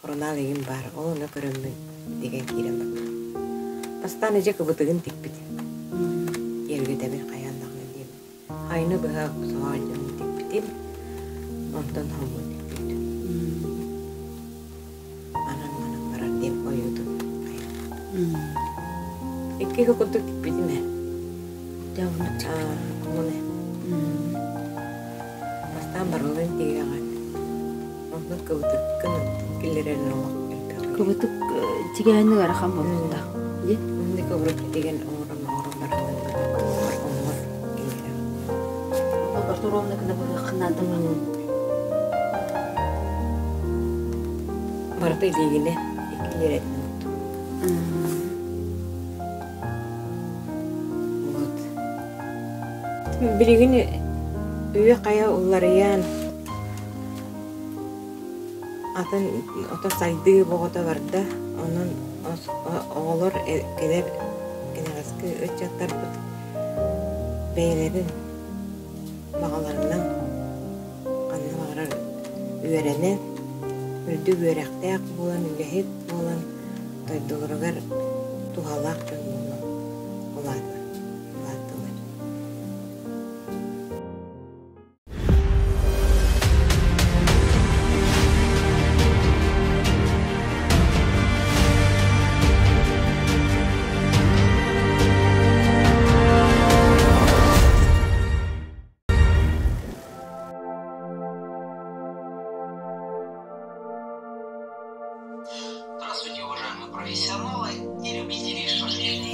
Сурунаал игин баар, ол ону көрөммүн тигэн киирэн барбытым. Бастаан эдьэ кыбытыгын тикпит. Киэргэтэбин хайаан даҕаны диэбит. Хайны быһа соһоон дьоҥҥо тикпитим, онтон хоммун тикпитим. Анан-манан барар диэн ойуутун Икки курдук тикпитим ээ. Хомун ээ. Бастаан барылын тигэҕин. Онно кыбытыккын киллэрэрин олох элбэх. Кыбытык тигээһинэ ыарахан буолуохтаах. Дии? Онно кыбырык тигэн оҥорон оҥорон баран оҥор киллэрэр. Барыта ровно гына быһыаххын наада. Барыта илиигинэ иккилиэрэтин отту. Вот. Билигин үйэ-хайа уларыйан атын ото сайдыы боҕото барда. Онон оҕолор кэлэр кэнэҕэски ыччаттарбыт бэйэлэрин баҕаларынан ханна баҕарар үөрэнэн, үрдүк үөрэхтээх буолан, үлэһит буолан дойдуларыгар туһалаах дьон буолан улааттылар.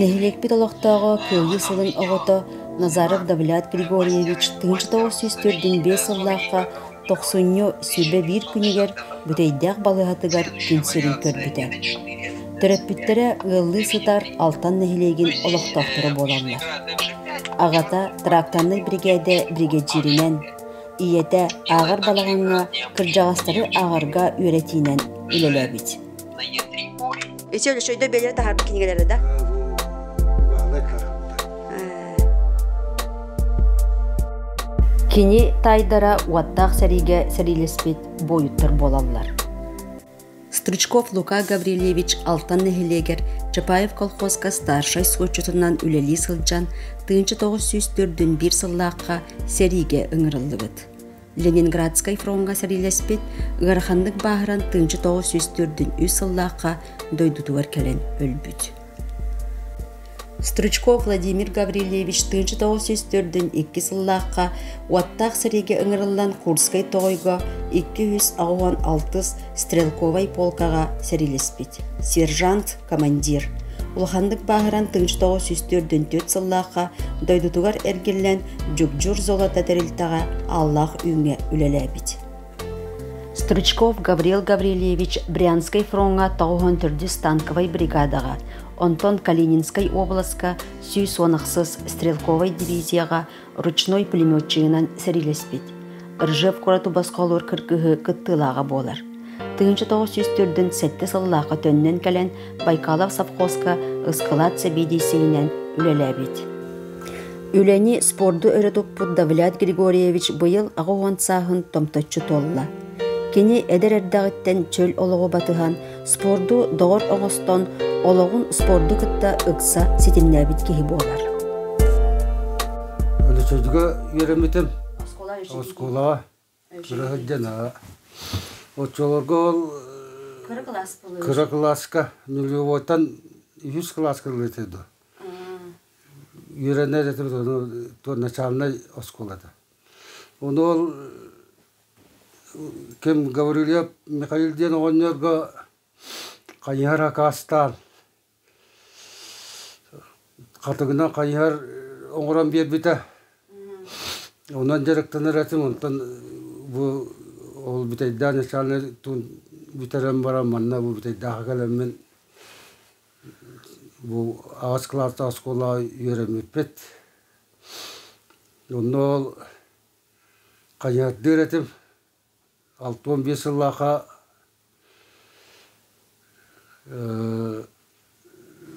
Нэһилиэкпит олохтооҕо Кыайыы сылын оҕото Назаров Давлят Григорьевич 1945 сыллаахха тохсунньу 21 күнүгэр Бүтэйдээх балыыһатыгар күн сирин көрбүтэ. Төрөппүттэрэ ыаллыы сытар Алтан нэһилиэгин олохтоохторо буолаллар. Аҕата тракторнай биригээдэ биригэдьииринэн, ийэтэ ааҕар балаҕаҥҥа кырдьаҕастары ааҕарга үөрэтиинэн үлэлээбит. Ити өлөчөйдө бэлиэ таһаарбыт кинигэлэрэ да? Кини таайдара уоттаах сэриигэ сэриилэспит буойуттар буолаллар. Стручков Лука Гаврильевич Алтан нэһилиэгэр Чапаев колхозка старшай суотчутунан үлэлии сылдьан 1904 сыллаахха сэриигэ ыҥырыллыбыт. Ленинградскай фроҥҥа сэриилэспит, ыараханнык бааһыран 1943 сыллаахха дойдутугар кэлэн өлбүт. Стручков Владимир Гаврильевич 1904 сыллаахха уоттаах сэриигэ ыҥырыллан Курскай тоҕойго 286 стрелковай полкаҕа сэриилэспит. Сержант, командир. Улаханнык бааһыран 1904 сыллаахха дойдутугар эргиллэн Дьугдьур золото тэрилтэҕэ Ааллаах Үүҥҥэ үлэлээбит. Стручков Гаврил Гаврильевич Брянскай фроҥҥа 94 танковай бригадаҕа, онтон Калининскай уобаласка 116 стрелковай дивизияҕа ручной пулеметчигынан сэриилэспит. Ржев куораты босхолуур кыргыһыы кыттыылааҕа буолар. 1947 сыллаахха төннөн кэлэн Байкалов совхозка ыскылаат сэбиэдиссэйинэн үлэлээбит. Үлэни, спорду өрө туппут Давлят Григорьевич быйыл 80 сааһын томточчу туолла. Кини эдэр эрдэҕиттэн чөл олоҕу батыһан, спорду доҕор оҥостон, олоҕун спорду кытта ыкса ситимнээбит киһи буолар. Өлөчөйгө үөрэммитим. Оскуолаҕа кыра сылдьан оччолорго ол кыра кылааска нулевойтан үһүс кылааска ылыытый дуо үөрэнэр этим начальнай оскуолата ону ол ким Гаврильев Михаил диэн оҕонньорго хайыһар акаастаан Хатыгынан хайыһар оҥорон биэрбитэ. Онон дьарыктанар этим, онтон бу ол бүтэйдээх начальнай туун бүтэрэн баран манна бу бүтэйдээххэ кэлэммин бу аҕыс кылаастаах оскуолаҕа үөрэммиппит. Онно ол хайыһардыыр этим. 65 сыллаахха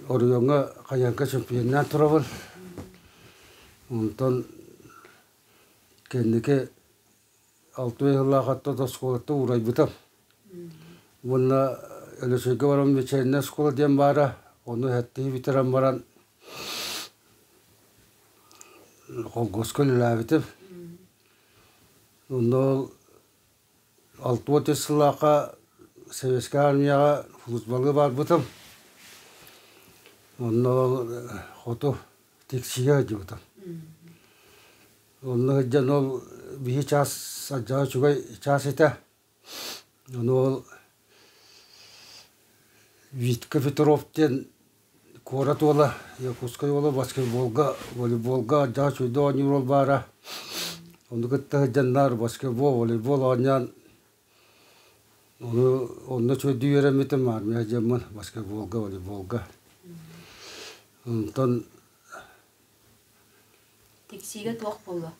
оройуоҥҥа хайыһарга чемпионнаан турабын. Онтон кэнники 60 сыллаахаттан оскуолаттан уурайбытым. Уонна Өлөчөйгө баран вечерняя школа диэн баара, ону сэттиһи бүтэрэн баран холкуоска үлэлээбитим. Онно ол 63 сыллаахха Советскай Армияҕа службалыы барбытым. Онно ол хоту Тиксигэ сылдьыбытым. Онно сылдьан ол биһи чаас алдьархай үчүгэй чаас этэ. Ону ол Витька Петров диэн куорат уола, Якутскай уола баскетболга, волейболга дьаа үчүгэйдик оонньуур уол баара. Ону кытта сылдьаннар баскетбол, волейбол оонньоон ону онно үчүгэйдик үөрэммитим армия дьоммун баскетболга, волейболга. Онтон Тиксиигэ туох буолла?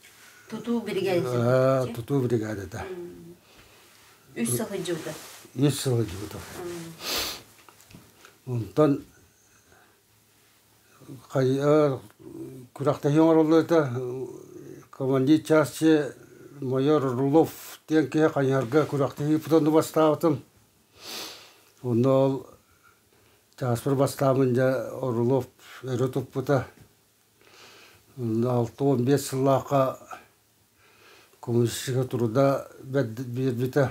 Тутуу биригээдэтэ. Тутуу биригээдэтэ. Үс сыл сылдьыбыта. Үс сыл сылдьыбыта. Онтон күрэхтэһии оҥороллор командир части майор Рулов диэн киһи хайыһарга күрэхтэһии ыыппытын бастаабытым. Онно ол чааспар бастаабын дьэ Орлов өрө туппута. 65 сыллаахха коммунистическая труда биэрбитэ.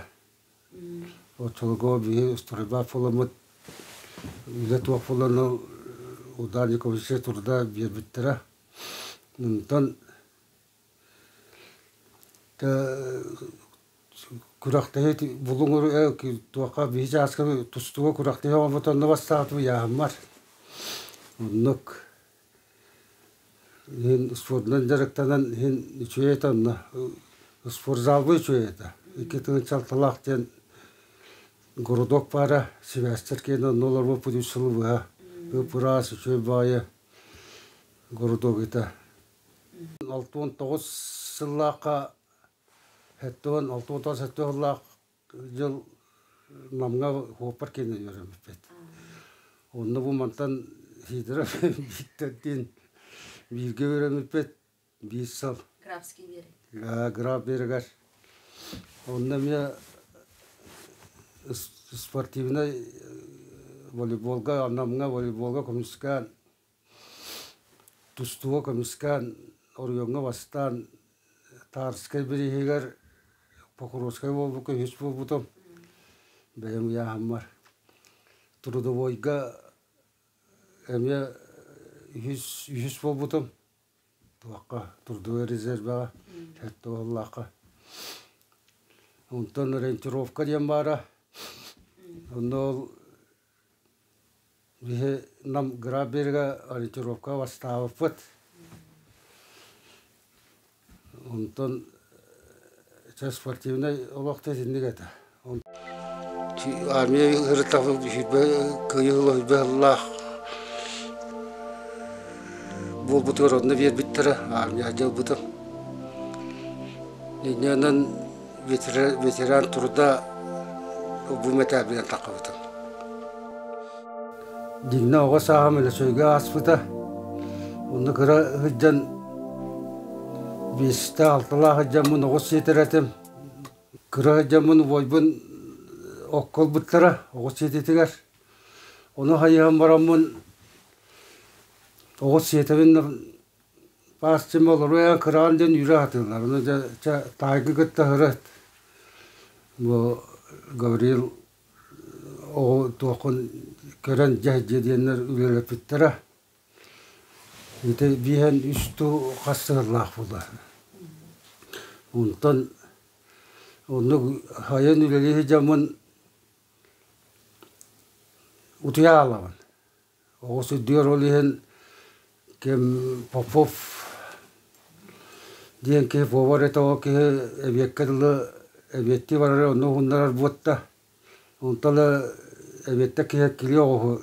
Оччолорго биһи стройбат буоламмыт үлэ туох буолан ударник коммунистическая труда биэрбиттэрэ. Онтон күрэхтэһии булуҥ туохха биһи чааска тустууга күрэхтэһии оҥорбут онно бастаабытым ыйааһыммар. Оннук иһин спордунан дьарыктанан иһин үчүгэй этэ онно. Спортзалга үчүгэй этэ. Икки тыһыынча алталаах диэн городок баара, сибээстэр киэнэ онно олорбуппут үс сылы быһа. Ып-ыраас, үчүгэй баҕайы городок этэ. 69 сыллаахха 70, 69 сыллаах дьыл Намҥа Хуоппар киэнэ үөрэммиппит. Онно бу мантан Сидоров Виктордиин бииргэ үөрэммиппит биир сыл. Графский берег. Граф берегэр. Онно эмиэ спортивнай волейболга, Намҥа волейболга көмүскээн, тустууга көмүскээн, оройуоҥҥа бастаан Тарскай бирииһигэр Покровскай буолбукка үһүс буолбутум. Бэйэм ыйааһыммар. Трудовойга эмиэ үһүс, үһүс буолбутум. Туохха, трудовой резервэҕэ, сэттэ уоллаахха. Онтон ориентировка диэн баара. Онно ол Биһи Нам Граберга ориентировка бастаабыппыт. Онтон чэ спортивнай олох да итинник этэ. Армия ырытабыл кыайыы сыллаах буолбутугар онно биэрбиттэрэ армия дьылбытым. Инньэнэн ветеран труда бу мэтээлбинэн таххыбытым. Дьиҥнэ оҕо сааһым Өлөчөйгө ааспыта. Онно кыра сылдьан биэстээх алталаах сылдьаммын оҕус сиэтэр этим. Кыра сылдьаммын убайбын окко ылбыттара оҕус сиэтитигэр. Ону хайыһан бараммын оҕус сиэтэбин Паастым олоруо кыраан диэн үүрэ сатыыллар. Ону дьэ чэ таайгы кытта сырыт. Бу Гаврил оҕо туоххун көрөн дьэ дьиэ диэннэр үлэлэппиттэрэ. Ити бииһэн үс туу хас сыллаах буолла. Онтон оннук хайан үлэлии сылдьаммын утуйа хаалабын. Оҕус үрдүгэр ол иһин ким Попов диэн киһи повар этэ ол киһи эбиэккэ дылы эбиэттии барара онно уһуннарар буотта. Онтон ыла эбиэттэ киһи килиэ оҕуһу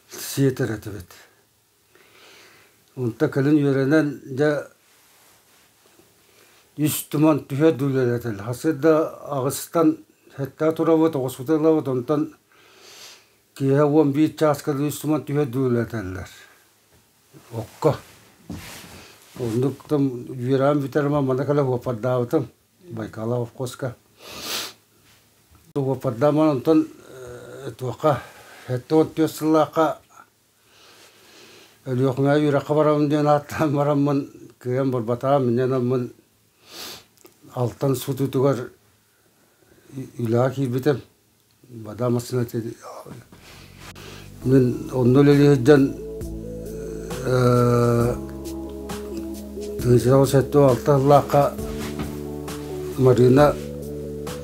сиэтэр этибит. Онто кэлин үөрэнэн дьэ үс туман түһэ дуулэрэтил. Хасыарда аҕыстан сэттэ турабыт, оҕуспутун ылабыт, онтон киэһэ 11 чааска үс туман түһэ дуулэтэллэр. Окко. Оннук там үөрэҕим бүтэрим манна кэлэ уоппардаабытым Байкала совхозка. Уоппардааман онтон туохха 74 сыллаахха Өлүөхүмэ үөрэххэ барабын диэн ааттаан бараммын кыайан барбатаҕым, инньэ гынаммын Алтан сутуутугар үлэҕэ киирбитим. Вода массыына мин онно үлэлии сылдьан тыһыынча 76 сыллаахха Марина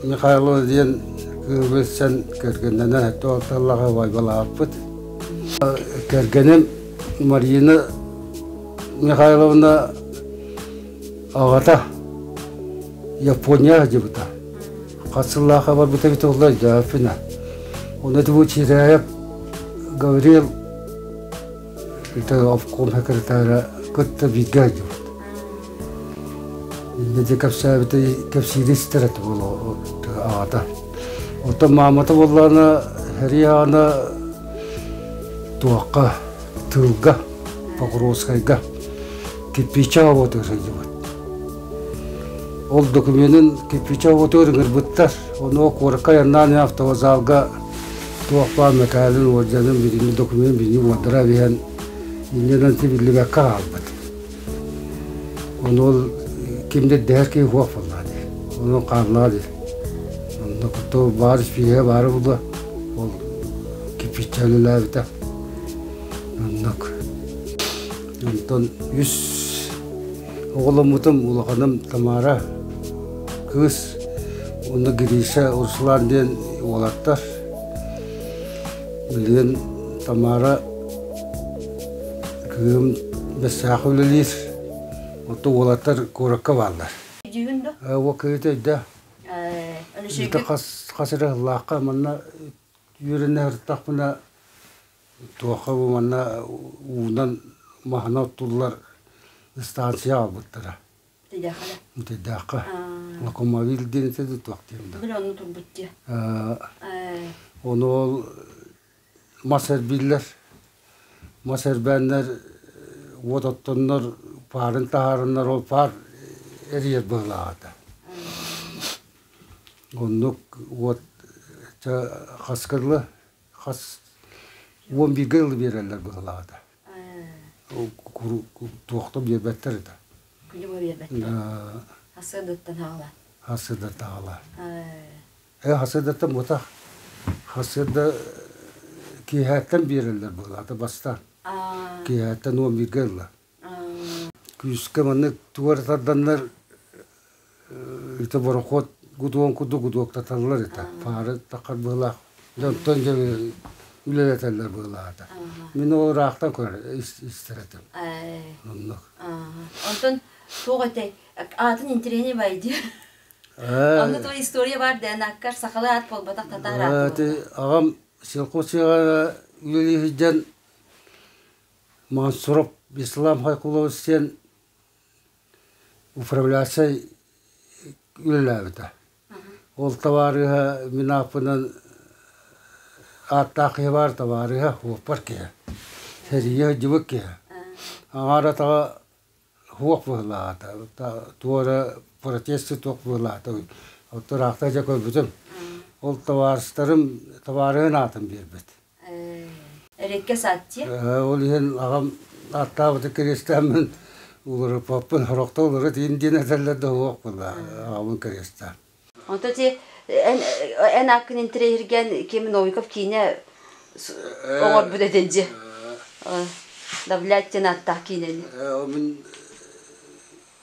Михайлова диэн кыыһы билсэн кэргэннэнэн 76 сыллаахха убайбалаабыппыт. Кэргэним Марина Михайловна аҕата Япония сылдьыбыта. Хас сыллаахха барбыта эбитэ буолла өйдөөбөппүн. Онно ити бу Чиряев Гаврил это обком секретара кытта бииргэ сылдьыбыт. Инньэ дьэ кэпсээбитэ кэпсиири истэр этэ буолуо аҕата. Оттон маамата буоллаҕына сэрии аана туохха тыылга Покровскайга кирпиччэ оҕотугар сылдьыбыт. Ол докуменын кирпиччэ оҕотугар ыҥырбыттар. Ону куоракка айаннаан автовокзалга туох баар мэтээлин, уордьанын, билиҥҥи документ билиҥҥи уордара биһэн инньэ биллибэккэ хаалбыт. Ону ол ким да дэһэр киһи суох буоллаҕа дии. Онон хааллаҕа дии. Онно куту баар испииһэ баара буолуо. Ол кирпиччэ үлэлээбитэ. Оннук. Онтон үс оҕоломмутум улаханым Тамара кыыс уонна Гриша Руслан диэн уолаттар. Билигин Тамара Кыым бэссээхэ үлэлиир. Оттон уолаттар куоракка бааллар. Өйдүүгүн дуо? Уол кыыһыта өйдөө. Өлөшөйгө Хас хас эрэ сыллаахха манна үөрэнэ сырыттахпына туохха бу манна уунан маһынан оттуллар станция аҕалбыттара. Тыйдаахха Тыйдаахха. Локомобиль диэн этэ туох диэн да. Били онну турбут дии. Ону ол мас эрбииллэр. Мас эрбээннэр уот оттоннор паарын таһаараннар ол паар эрийэр быһыылааҕа. Оннук уот хаска дылы хас 11-гэ дылы биэрэллэр быһыылааҕа. Туохта биэрбэттэр этэ. Күнү быһа биэрбэттэр. Хасыадыттан хаҕалаан. Хасыадаттан хаҕалаан. Э хасыадаттан буотах. Хасыада киэһээттэн биэрэллэр быһыылаата бастаан. Киэһээттэн 11-гэ ылла. Күүскэ маннык туора тарданнар ити борохуот гудуон курдук гудуоктаталлар этэ. Паары таххар быһыылаах. Дьонтон дьэ үлэлэтэллэр быһыылаата. Мин ол ыраахтан көрөр истэр этим. Оннук. Онтон туох этэй? Аатын интэриэһинэй бай дии. Онно туох история бар дээн аккар сахалыы аат буолбатах татаар ааты буолбатах. Аҕам сельхозчыга үлэлии сылдьан Мансуров Ислам Хайкулович диэн управляющай үлэлээбитэ. Ол табаарыһа мин ааппынан ааттаах киһи баар табаарыһа уоппар киһи. Сэриигэ сылдьыбыт киһи. Аҥаар атаҕа суох быһыылаата. Туора протесты туох быһыылаата. Оттон ыраахта дьэ көрбүтүм. Ол табаарыстарым табаарыһын аатын биэрбит. Эрэккэ сааттиэ? Ол иһин аҕам аттаабыты кириэстээммин уларыппаппын, сорохто уларыт иин диэн этэллэр да суох буолла аҕабын кириэстээн. Онто ти эн эн ааккын интэриэһиргээн ким Новиков киинэ оҥорбут этин дьи. Давлять диэн ааттаах киинэни. Мин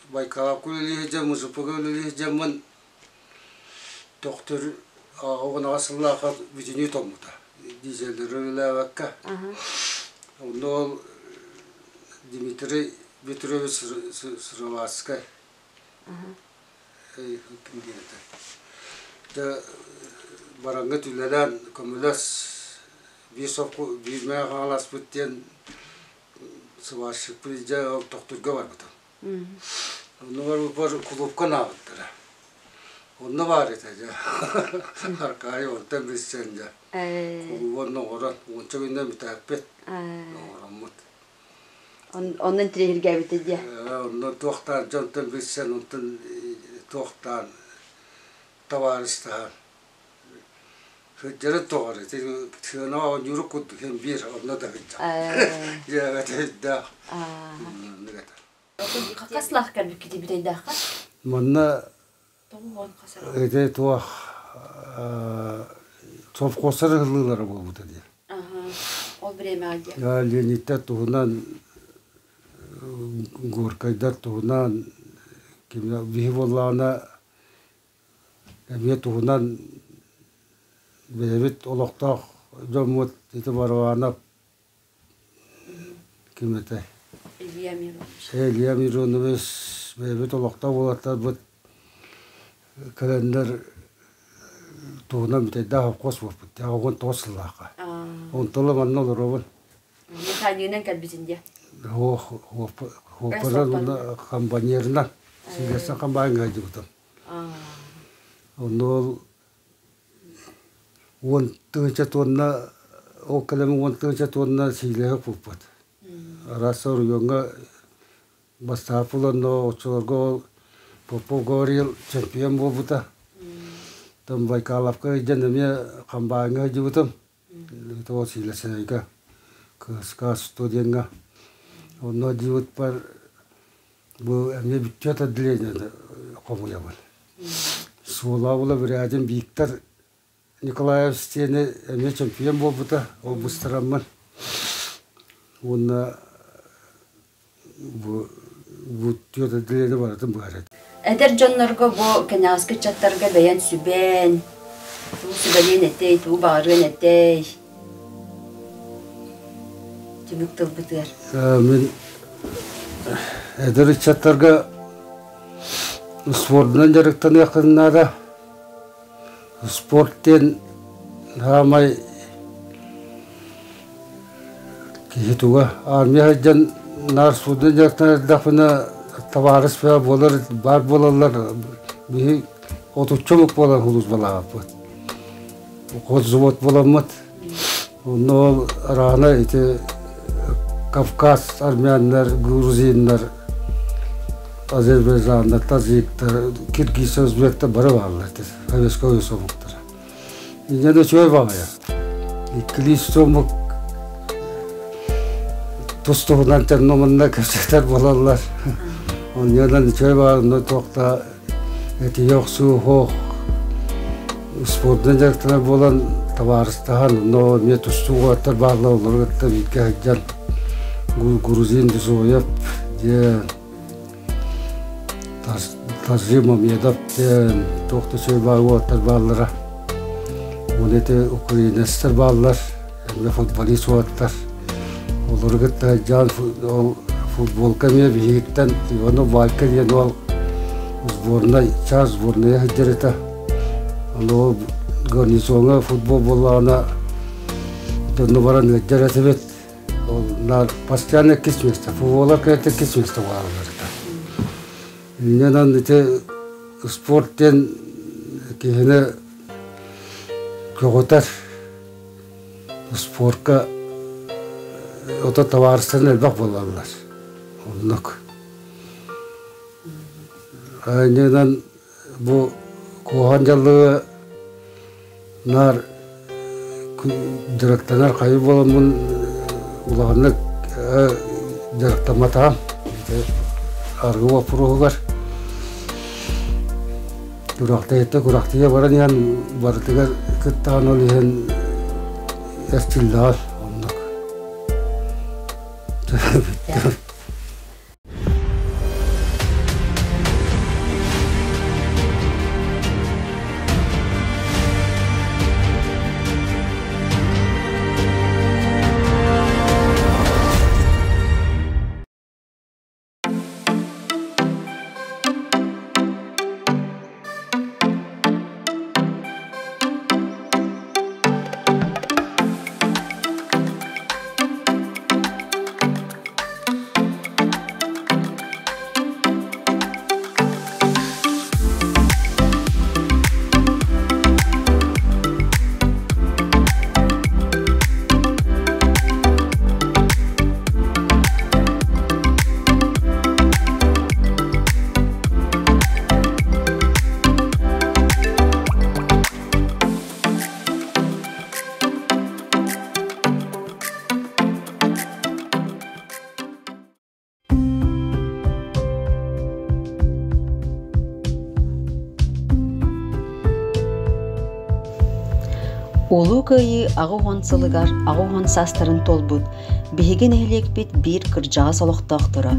Байкалапка үлэлии сылдьан, Мусуппуга үлэлии сылдьаммын Төхтүр оҕонаҕа сыллаахха бүтүнүү тоҥмута. Дизеллэри үлэлээбэккэ. Онно ол Дмитрий Петрович Сыроватскай ким диэн этэ. Дьэ бараҥҥыт үлэлээн көмөлөс биир сопку биир мэҥэ хаҥаласпыт диэн сыбаарщикпыт илдьэ ол Төхтүргэ барбытым. Оннугар бар кулуупка наабыттара. Онно баар этэ дьэ. Аркаайы онтон билсэн дьэ. Кулууба онно оҥорон, уонча күнүнэн бүтээппит. Оҥороммут. Онно интириэһиргээбитэ диэ. Онно туохтаан дьонтон билсэн, онтон туохтаан табаарыстаһан Сылдьарын тоҕор ити сыанаҕа оонньуур курдук син биир онно да сылдьар. Дьиэбэтэ сүрдээх. Оннук этэ. Хас лаах кэлбиккитий бүтэйдээххэ? Манна ити туох совхозтар ыһыллыылара буолбута дии. Ол бириэмэҕэ дии. Леонидтэр туһунан Горкайдар туһунан биһи буоллаҕына Эмиэ туһунан бэйэбит олохтоох дьоммут ити Барабанов ким этэй? Илья Миронович. Илья Миронович бэйэбит олохтоох уолаттарбыт кэлэннэр туһунан бүтэйдээх холкуос буолбут. 19 сыллаахха. Онтон ыла манна олоробун. Механигынан кэлбитин диэ. Хуоппаран уонна компаньерынан силиэстэн хамбаайыҥҥа сылдьыбытым. Онно ол 10 000 тонна ол кэлэмин 10 000 тонна сиилэһэ куппут. Араас оройуоҥҥа бастааппыл онно оччолорго ол Попов Гаврил чемпион буолбута. Там Байкаловка илдьэн эмиэ хамбааҥҥа сылдьыбытым. Тоҕо сиилэсэнэйгэ КСК студеҥҥа. Онно дьиибитпэр Бу эмиэ бүттүөт отделениены хомуйабын. Суолаабыла бүрээдин Виктор Николаевич диэни эмиэ чемпион буолбута, ол быстараммын. Уонна бу бүттүөт отделение барытын быһар этим. Эдэр дьоннорго бу кэнэҕэски ыччаттарга бэйэн сүбээн, тугу сүбэлиэн этэй, тугу баҕарыан этэй? Түмүк тылбытыгар. Мин эдэр ыччаттарга спордунан дьарыктаныаххын наада. Спорт диэн саамай киһи туга. Армия сылдьан наар спордунан дьарыктанар эрдэхпинэ табаарыс буолар баар буолаллар. Биһи отучча омук буолан сулууспалаабыппыт. Хоззавод буоламмыт. Онно ол рано ити Кавказ армяннар, грузиннар, азербайджаннар, таджиктар, киргиз, өзбектер бары бааллар ити советскай союз омуктара. Инньэ да үчүгэй баҕайы. Иккилии омук тус-туһунан тенномунна кэпсэтэр буолаллар. Онньонон үчүгэй баҕайы туохта этиһи охсуу суох спордунан дьарыктанар буолан табаарыстаһан но эмиэ тустуу уолаттар бааллар олору кытта бииргэ сылдьан грузин Дусоев диэн Тажи Мамедов диэн туох да үчүгэй баар уолаттар бааллара уонна ити украинецтар бааллар эмиэ футболист уолаттар олору кытта сылдьан ол футболка эмиэ биһигиттэн Иванов Валька диэн уол сборнай чаас сборнайа сылдьар этэ ону ол гарнизоҥҥа футбол буоллаҕына дьонно баран ыалдьар этибит ол наар постоянно иккис место футболар кэлэтэ иккис место буолаллар этэ инньэ ити спорт диэн киһини көҕүтэр спорка ото табаарыстарын элбэх буолаллар оннук Иннинэн бу куһаҕан дьаллыгы наар дьарыктанар хайы буоламмын улаханнык дьарыктамматаҕым аргы боппуруоһугар күрэхтэһиттэн күрэхтэһиэ баран иһэн барытыгар кыттаан ол иһэн эрчиллэҕэр оннук. Улуу Кыайыы 80 сылыгар 80 саастарын туолбут биһиги нэһилиэкпит биир кырдьаҕас олохтоохторо,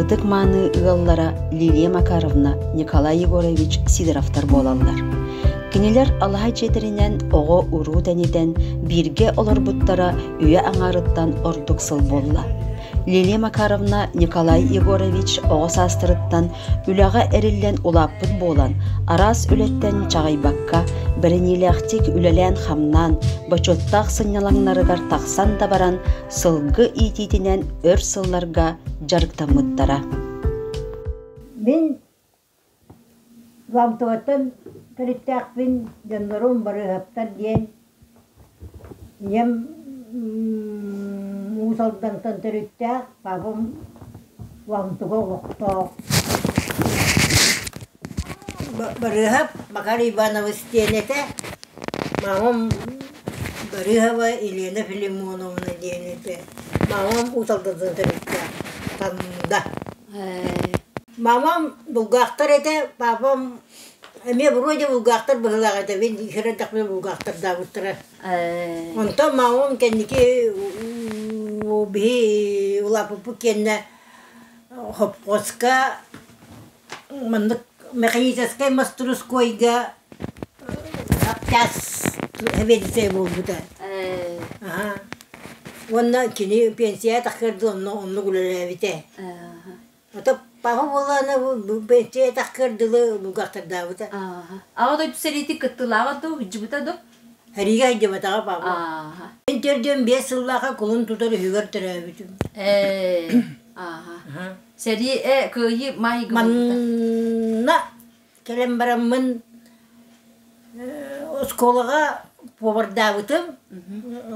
ытык-мааны ыаллара Лилия Макаровна, Николай Егорович Сидоровтар буолаллар. Кинилэр алаһа дьиэтэринэн оҕо-уруу тэнитэн бииргэ олорбуттара үйэ аҥаарыттан ордук сыл буолла. Лилия Макаровна Николай Егорович оҕо саастарыттан үлэҕэ эриллэн улааппыт буолан, араас үлэттэн чаҕыйбакка, бэриниилээхтик үлэлээн-хамнаан, бочуоттаах сынньалаҥнарыгар тахсан да баран, сылгы иитиитинэн өр сылларга дьарыктаммыттара. Мин Ламтоваттан төрүттээхпин, дьоннорум Барыыһаптар диэн. Ийэм Уус Алдантан төрүттээх, папам Ламтова олохтоох. Барыыһап Макар Иванович диэн этэ, мамам Барыыһова Елена Филимоновна диэн этэ. Мамам Уус Алдантан төрүттээх, Танда. Мамам булгаахтар этэ, папам эмиэ вроде булгаахтар быһыылаах этэ, мин кыра эрдэхпинэ булгаахтардаабыттара. Онтон мамам кэнники биһи улааппыппыт кэннэ хопхуоска маннык механическай мастырыскуойга час сэбиэдиссэй буолбута. Уонна кини пенсия тахсыар онно оннук үлэлээбитэ. Ото папа буоллаҕына пенсия тахсыар дылы булгахтардаабыта. Аҕа дойду сэриитин кыттыылааҕа дуу, сылдьыбыта дуу? Сэриигэ сылдьыбатаҕа папа. Мин 45 сыллаахха кулун тутар үһүгэр төрөөбүтүм. Сэрии кыайыы маайга Манна кэлэн бараммын оскуолаҕа повардаабытым.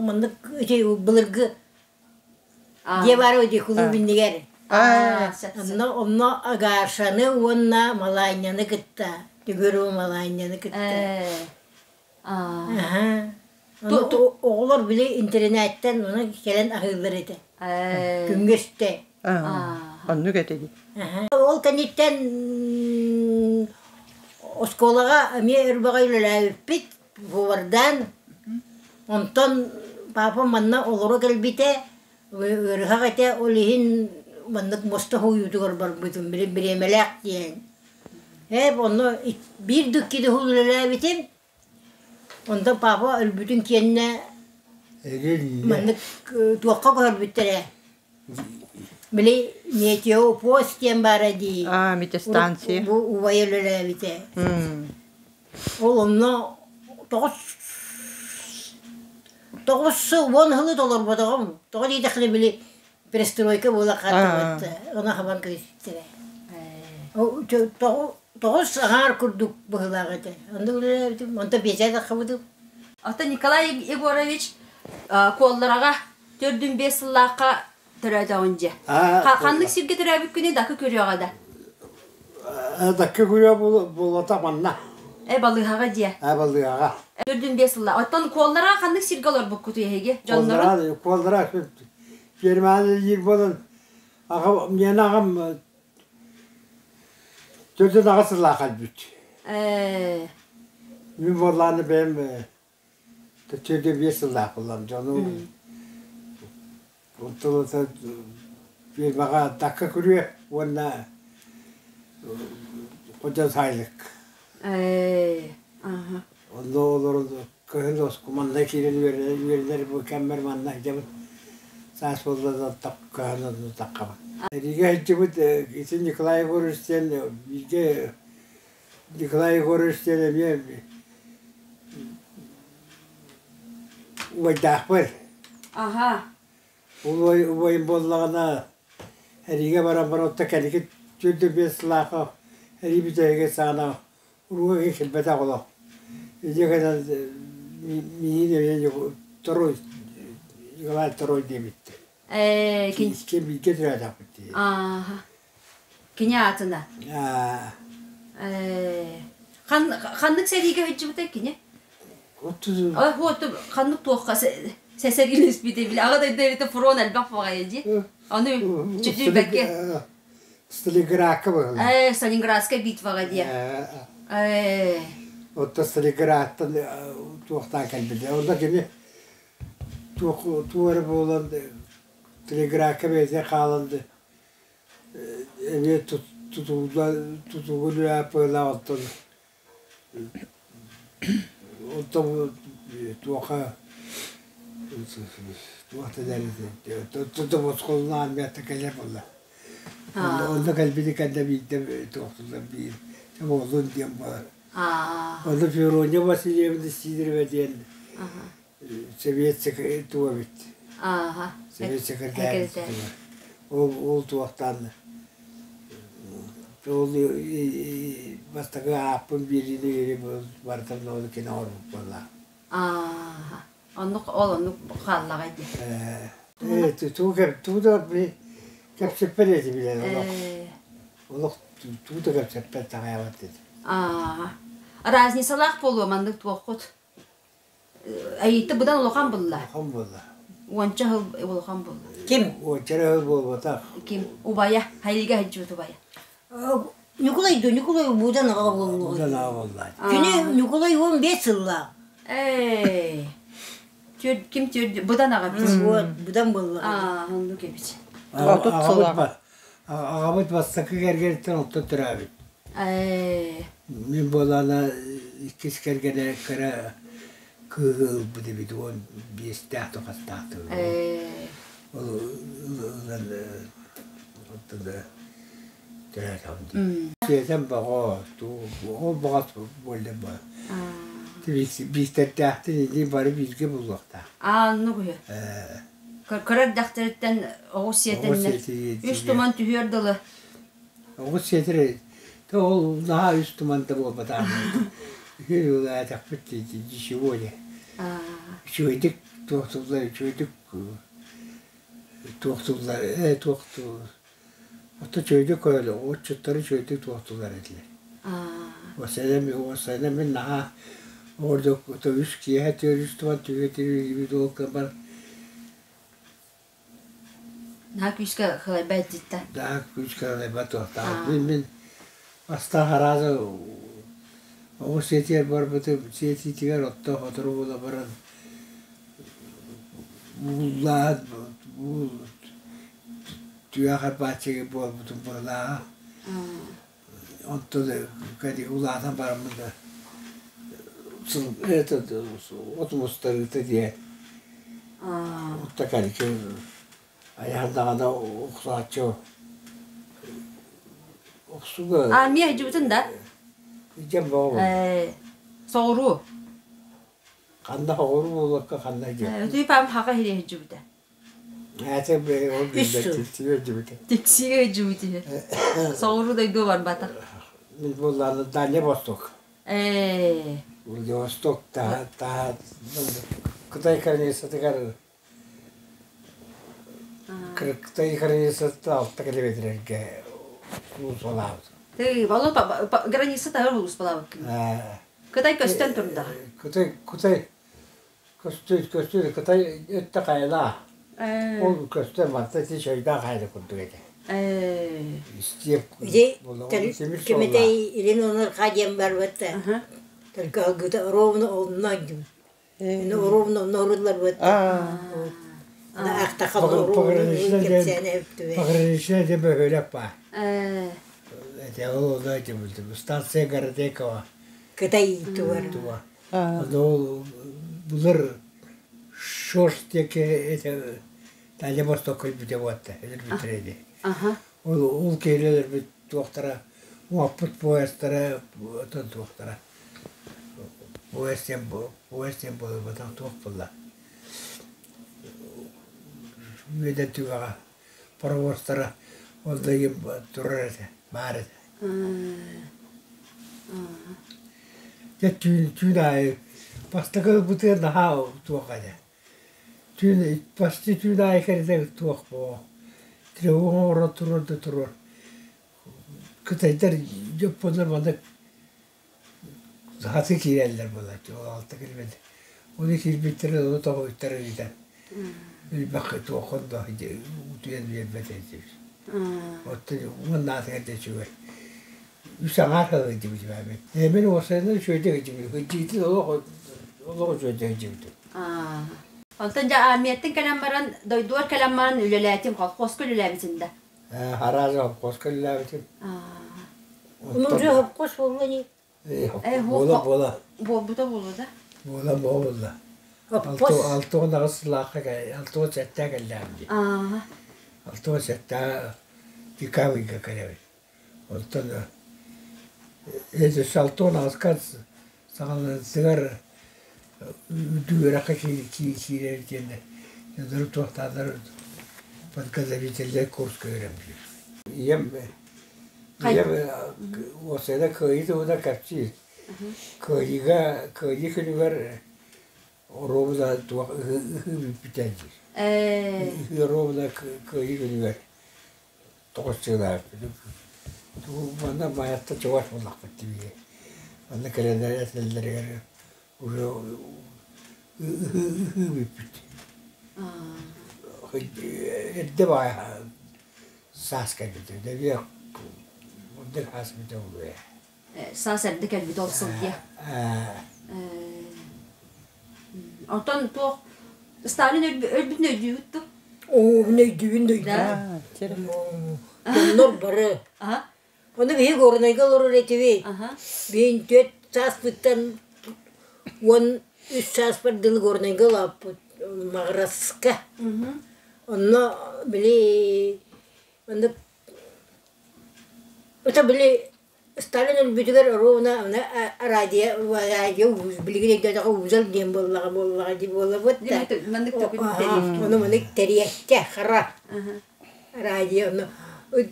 Маннык ити былыргы дьиэ баар ити кулууп иннигэр. Онно онно Агашаны уонна Малаанньаны кытта, Түгүрү Малаанньаны кытта. Оҕолор били интэринээттэн ону кэлэн аһыыллар этэ. Күҥҥэ үстэ. Оннук этэ дии. Ол кэнниттэн оскуолаҕа эмиэ өрбөҕө үлэлээбиппит, повардаан. Онтон папа манна олоро кэлбитэ, ыарыһах этэ, ол иһин маннык муоста хууйуутугар барбытым, били бириэмэлээх диэн. Ээ, онно биир да икки да сыл үлэлээбитим. Онтон папа өлбүтүн киэннэ маннык туохха көһөрбүттэрэ. Били метеопост диэн баара дии. Аа, метеостанция. Бу убайа үлэлээбитэ. Ол онно 9 сыл 10 сылы толорботоҕум. Тоҕо диэтэххинэ били перестройка буола хаалбыт. Ону хабан кэбиспиттэрэ. 9 аҥаар курдук быһыылаах этэ. Онно үлэлээбитим. Онтон биэчээн таххыбытым. Оттон Николай Егорович Куоллараҕа 4-5 сыллаахха төрөөтөҕүн дьэ. Ханнык сиргэ төрөөбүккүнүй дакы көрүөҕэ да? Дакы көрүө буолбата манна. Э балыыһаҕа дьиэ. Э балыыһаҕа. 4-5 сыллаах. Оттон Куоллараҕа ханнык сиргэ олорбуккутуй эһиги? Дьоннорун? Куоллара ферманы диир буолан аҕам миэнэ аҕам төрдүн аҕа сыллаах өлбүт. Ээ. Мин буоллааны бэйэм 4-5 сыллаах буоллам дьону онтон фирмаҕа дакка күрүө уонна Ходьон Сайлык. Ээ. Аха. Онно олорон Кыһын манна киирэн үөрэнэр бу кэммэр манна сылдьабын. Саас буолла да кыһын онно таххабын. Рига сылдьыбыт ити Николай Егорович диэн бииргэ Николай Егорович диэн эмиэ убайдаахпын. Аха. Убай убайым буоллаҕына Рига баран баран оттон кэнники 4-5 сыллаахха Рии бүтэһигэ саҕана Уруок кэлбэтэх олох. Ити кэлэн миигин эмиэ Второй Николай Второй диэбиттэр. Ээ, кин Ким бииргэ төрөөтөхпүт дии. Ааха. Кини аатына. Аа. Ээ, хан ханнык сэриигэ сылдьыбытай кини? Ой, вот ханнык туохха сэсэргилэспитэ били аҕа дойду эбитэ фронт элбэх баҕайы дии. Ону чүтүйбэккэ. Сталинградка быһылаах. Сталинградская битваҕа диэ. Оттон Сталинградтан туохтаан кэлбитэ. Онно кини туох туох эрэ буолан Сталинградка бэйэтэ хаалан эмиэ тутууга тутууга быһылаах оттон оттон туохха туох да диэн босхолунаан миэхэ кэлэр буолла. Онно кэлбити кэннэ биирдэ туохтулар биир буоллун диэн буолар. Онно Феврония Васильевна Сидорова диэн сэбиэт туга эбит. Сэбиэт секретарь Ол ол туохтаан ол бастакы ааппын биэриини барытын ол кини оҥорбут буолла. Оннук ол оннук хааллаҕай дии. Ээ туу туу да кэпсэппэт этим билэн олох олох туу да кэпсэппэт таҕайабат этим. Разницалаах буолуо маннык туоххут Айыыта быдан улахан булла. Улахан буолла. Уонча сыл улахан булла. Ким? Уонча сыл буолбатах. Ким? Убайа. Хайыга сылдьыбыт убайа. Ньукулай ду, Ньукулай буудан аҕа буолла. Буудан аҕа буолла. Кини Ньукулай 15 сыллаах. Эй. Ким түөрд быдан аҕа бит. Вот, быдан буолла. Аа, оннук эбит. Аҕабыт бастакы кэргэниттэн оттон төрөөбүт. Ээ. Мин буолаана иккис кэргэнэ кыра Кыыһы ылбыт эбит 15-тээх тохастаах Ол ылан оттон төрөөтөҕүм дии. Сиэтэн бөҕө, ол баҕас буолла ба. Биистэрдээхтин илии бары бииргэ булуохтаах. Аа, оннук үһү. Кыра эрдэхтэриттэн оҕус сиэтэннэр үс туман түһүөр дылы. Оҕус сиэтэр то ол наһаа үс туман да буолбатах. Үһү ничего не. Үчүгэйдик туохтуллар, үчүгэйдик туохтуллар, ээ туохту Ото үчүгэйдик көрөлө, отчуттары үчүгэйдик туохтуллар этилэр. Уопсайынан мин наһаа ордук үс киэһэ түөр үс туман түһүө түһүү ол кэммэр Наһаа күүскэ кылайбат диттэ. Наһаа күүскэ кылайбат туохтаах. Мин мин бастаан арааза оҕус сиэтигэр барбытым, сиэтиитигэр отто сотору буола баран ууллаан уул түгэх арбааччыга буолбутум быһылааҕа. Онтон кэлин улаатан бараммын да этот от мустарыыта диэн отто кэлики айаһардаҕына охсооччу охсуга А миэ дьубутун да? Дьэ боҕо. Соҕуруу. Ханна соҕуруу буолуокка ханна дьэ. Өтүй пам хака хире дьубута. Тиксигэ өйдьүбүтүһү. Соҕуруу дойду барбатах. Мин буоллааны Дальний Восток. Ээ. Владивосток та та Кытай границатыгар Кытай границата алта километрерге улуус Ты боло граница тахыр улуус балабыккын. Кытай көстөн турда. Кытай Кытай Көстүү, көстүү, Кытай өттө хайалаа. Ол көстөр манта ити чайдаах хайа курдук этэ. Истиэп Кимитэй илин онор диэн барбатта. Только алгыта ровно онно дьум. Ровно онно барбатта. Пограничная диэн бөһүөлэк баар. Эти ол онно этим станция Городекова. Кытай тугар. Ол былыр шерсть диэки это Дальний Восток кэлбитэ буолта, өлөрбүттэрэ ини. Ол ол киһини өлөрбүт туохтара, уоппут поездтара, отон туохтара. Поезд диэн поезд диэн буолбатах туох буолла. Үөдэн түгэҕэ паровозтара ол да иһин турар этэ, баар этэ. Дьэ түүн түүн аайы бастакы ылбытыгар наһаа туох этэ. Түүн почти түүн аайы кэритэ туох буо. Тревога оҥорон туруор да туруор. Кытайдар дьоппуоннар маннык хаты киирэллэр буолааччы ол алта километр. Ону киирбиттэрин ону тоҕуйтар ыытан элбэх туох да утуйан биэрбэт этибит. Оттон уоннаатыгар да үчүгэй. Үс аҥаар сылдьыбыт бэйэбит. Мин уопсайынан үчүгэйдик сылдьыбытым. Сылдьыытын олох олох үчүгэйдик сылдьыбытым. Онтон дьэ армияттан кэлэн баран, дойдугар кэлэн баран үлэлээтим, колхозка үлэлээбитин да? Араас колхозка үлэлээбитим. Ну, уже колхоз буолла ини. Буола буола. Буолбута буолуо да? Буола буолла. 68 сыллаахха 67 кэллэҕим дии. 67 декабрьга кэлэбин. Оттон эти 68 саҕаланыытыгар үрдүк үөрэххэ киирэр диэн дьоннору туохтааннар подготовительнай курска үөрэммитим. Ийэм ийэм уопсайынан кыайыы туһунан кэпсиир. Кыайыыга кыайыы күнүгэр оруобуна туох ыһыы бүппүтэ диир. Ыһыы оруобуна кыайыы күнүгэр тоҕус сыалаахпын. Манна Майаттан чугас буоллахпыт дии. Манна кэлэннэр этэллэригэр уже ыһыы бүппүт. Эрдэ баҕайы саас кэлбитэ. Дэбиэ оннук саас бүтэ буолуо. Саас эрдэ кэлбит ол сыл диэ. Онтон туох Сталин өлбүтүн өйдүүгүт дуо? Оо, мин өйдүүбүн да өйдүүбүн. Дьоннор бары. Ону биһи Горнайга олорор этибит. Биһин түөрт сааспыттан 10 Үс сааспар дылы Горнайга улааппыт Маҕараска. Онно били оннук это били Сталин өлбүтүгэр оруобуна радио радио билигин өйдөөтөххө узел диэн буоллаҕа буоллаҕа дии буоллабыт да ону маннык тэриэккэ хара радио ону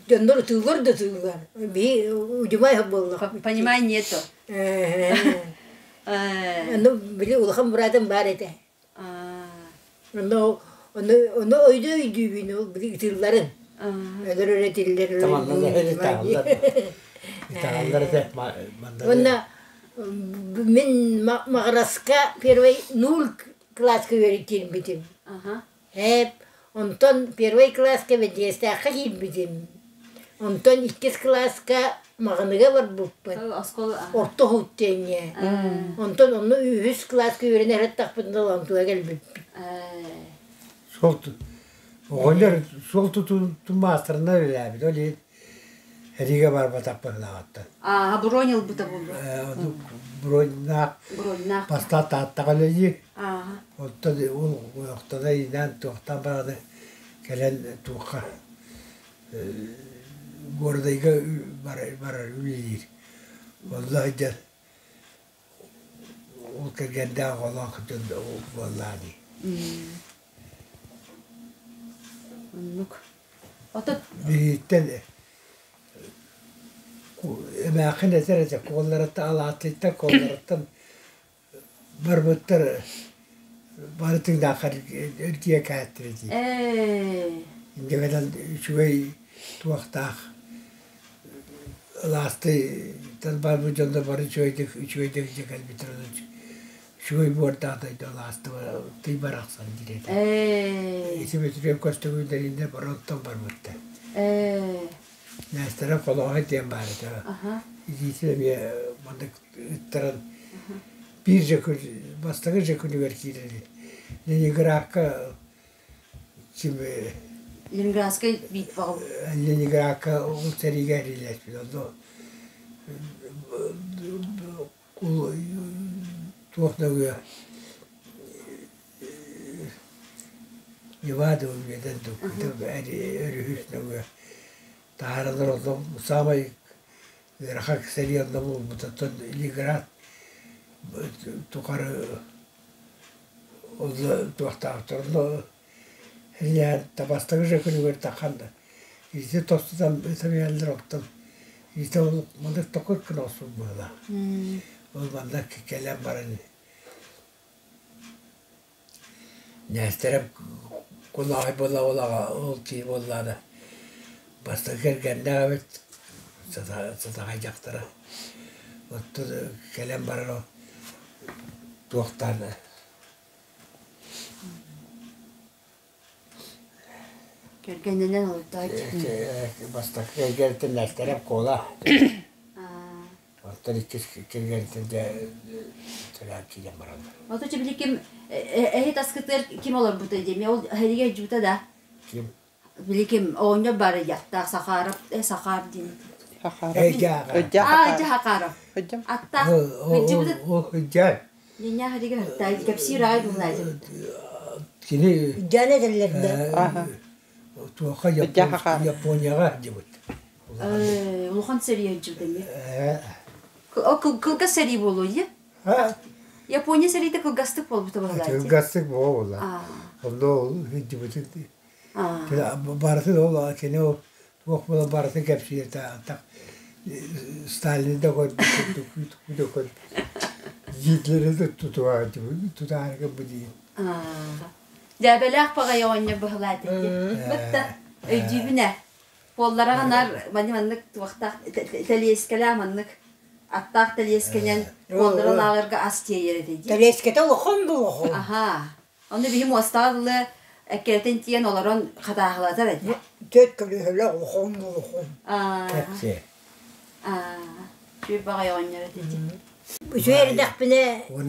дьоннор ытыыллар да ытыыллар биһи удьумай буоллах Понимай нету. Ону били улахан быраатым баар этэ. Ону ону ону өйдүү өйдүүбүн ол били ытыылларын. Өлөр өрө тиллэр Итааллар этэ Уонна мин Маҕараска первый нуль класска үөрэтиирбитим. Эп, онтон первый класска Бэдьиэстээххэ киирбитим. Онтон иккис кылааска Маҕаныга барбыппыт. Орто Уһуттиэҥҥэ. Онтон онно үһүс кылааска үөрэнэ сырыттахпытына Лоомтуга кэлбиппит. Суол оҕонньор суол тутуутун маастарынан үлэлээбит. Ол иһин Эригэ барбатах быһылааҕыттан. Аа, бронь ылбыта буолуо. Броньнаах. Броньнаах. Бастаан Тааттаҕа үлэлиир. Оттон ол охтона иинээн туохтаан бараны кэлэн туохха Городайга барар үлэлиир. Онно сылдьан ол кэргэннээх оҕолоох дьон буоллаа дии. Оннук. Отут Биһиттэн эмээххин этэр этэ куолларыттан алааттыйтан куолларыттан барбыттар бары тыыннааххар эргийэ кээттэрэ дии. Ээ. Инньэ гынан үчүгэй туохтаах алаастыйтан барбыт дьоннор бары үчүгэйдик үчүгэйдик дьэ кэлбиттэр үчүгэй буордаах дойду алаастыба тый барахсан диир этэ. Ээ. Ити Бөтүрүөп көстөгүйдэринэ бары оттон барбыттар. Ээ. Нээстэрэ Холооһой диэн баар этэ. Аха. Илиитин эмиэ маннык ыттаран биир же күн бастакы же күнүгэр киирэр Ленинградка ким Ленинградскай битваҕа Ленинградка ол сэриигэ эрилэспит. Онно туох нөҥүө Невада үөдэн өрүһүс нөҥүө таһааралар онно саамай ыарахан сэрии онно буолбут оттон Ленинград тухары онно туохтаахтар онно бастакы же күнүгэр таххан да ити тостутан ытырыйаллар оттон ити ол маннык токур гына охсун быһыылаах ол манна кэлэн баран Нээстэрэп кулааҕай буола улаҕа ол киһи буоллаҕына бастакы кэргэннээх эбит сатаҕай дьахтара оттон кэлэн баран ол туохтаан Кэргэнинэн олордооччу. Бастакы кэргэниттэн Нээстэрэп Куола. Оттон иккис кэргэниттэн дьэ төрөөн киирэн бараллар. Отуча били ким эһи таскытыгар ким олорбута диэми ол эһиги дьута да? Ким? Били ким оҕонньор бары яттаах Сахаров Сахар диэн. Сахаров. Эйдээҕэ. Аа, Сахаров. Аттаах. Ол Ыдьаан. Кини Ыдьаан этэллэр да. Туохха Японияҕа дьыбыт. Улахан сэрии дьыбыт эмиэ. Кылгас сэрии буолуо дии. Япония сэриитэ кылгастык буолбута буоллаа. Кылгастык буолла. Онно ол дьыбытын барытын ол кини ол туох буолан барытын кэпсиир так Сталин да көрбүт да көрбүт Гитлери да тутаарга бу диин. Дьээбэлээх баҕайы оҕонньор быһылаат ити. Бытта өйдүүбүн ээ. Буоллараҕа нар мани маннык туохтаах тэлиэскэлээх маннык аттаах тэлиэскэнэн буоллара лааҕырга ас тиэйэр этэ дии. Тэлиэскэтэ улахан булуоху. Аха. Ону биһи муостаҕа дылы эккирэтэн тиийэн олорон хатааһылатар этэ. Төрт көлүөһэлээх улахан улахан. Кэпсээ. Үчүгэй баҕайы оҕонньор этэ ити. Үчүгэй эрдэхпинэ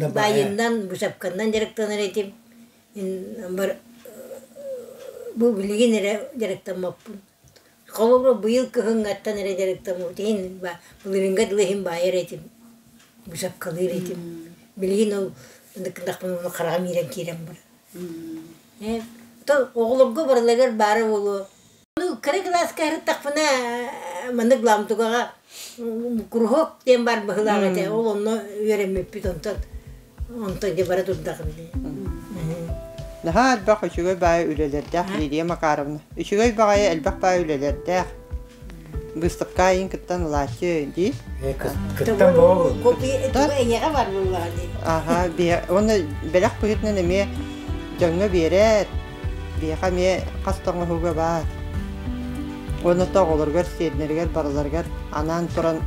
баайыннан, быысапканнан дьарыктанар этим. Бар бу билигин эрэ дьарыктаммаппын. Холобура быйыл кыһыҥҥаттан эрэ дьарыктаммыт иһин былырыыҥҥа дылы иһин баайар этим, быысапкалыыр этим. Билигин ол Ындыкындахпын хараҕым иирэн киирэн бар. Э, то оҕолорго барыларыгар баара буолуо. Ну, кыра кылааска ырыттахпына маннык ламтугаҕа куруһуок диэн бар быһылаах этэ. Ол онно үөрэммиппит онтон онтон дьэ бара турдахым дии. Наһаа элбэх үчүгэй баайы үлэлэрдээх Лидия Макаровна. Үчүгэй баҕайы элбэх баайы үлэлэрдээх. Быыстапка айын кыттан ылааччы дии. Кыттан буолун. Эйиэхэ бар буоллаҕа дии. Аха, уонна бэлэх быһыытынан эмиэ дьоҥҥо биэрэр. Биһиэхэ эмиэ хас да оҥоһууга баар. Уонна то оҕолоругар, сиэннэригэр барыларыгар анаан туран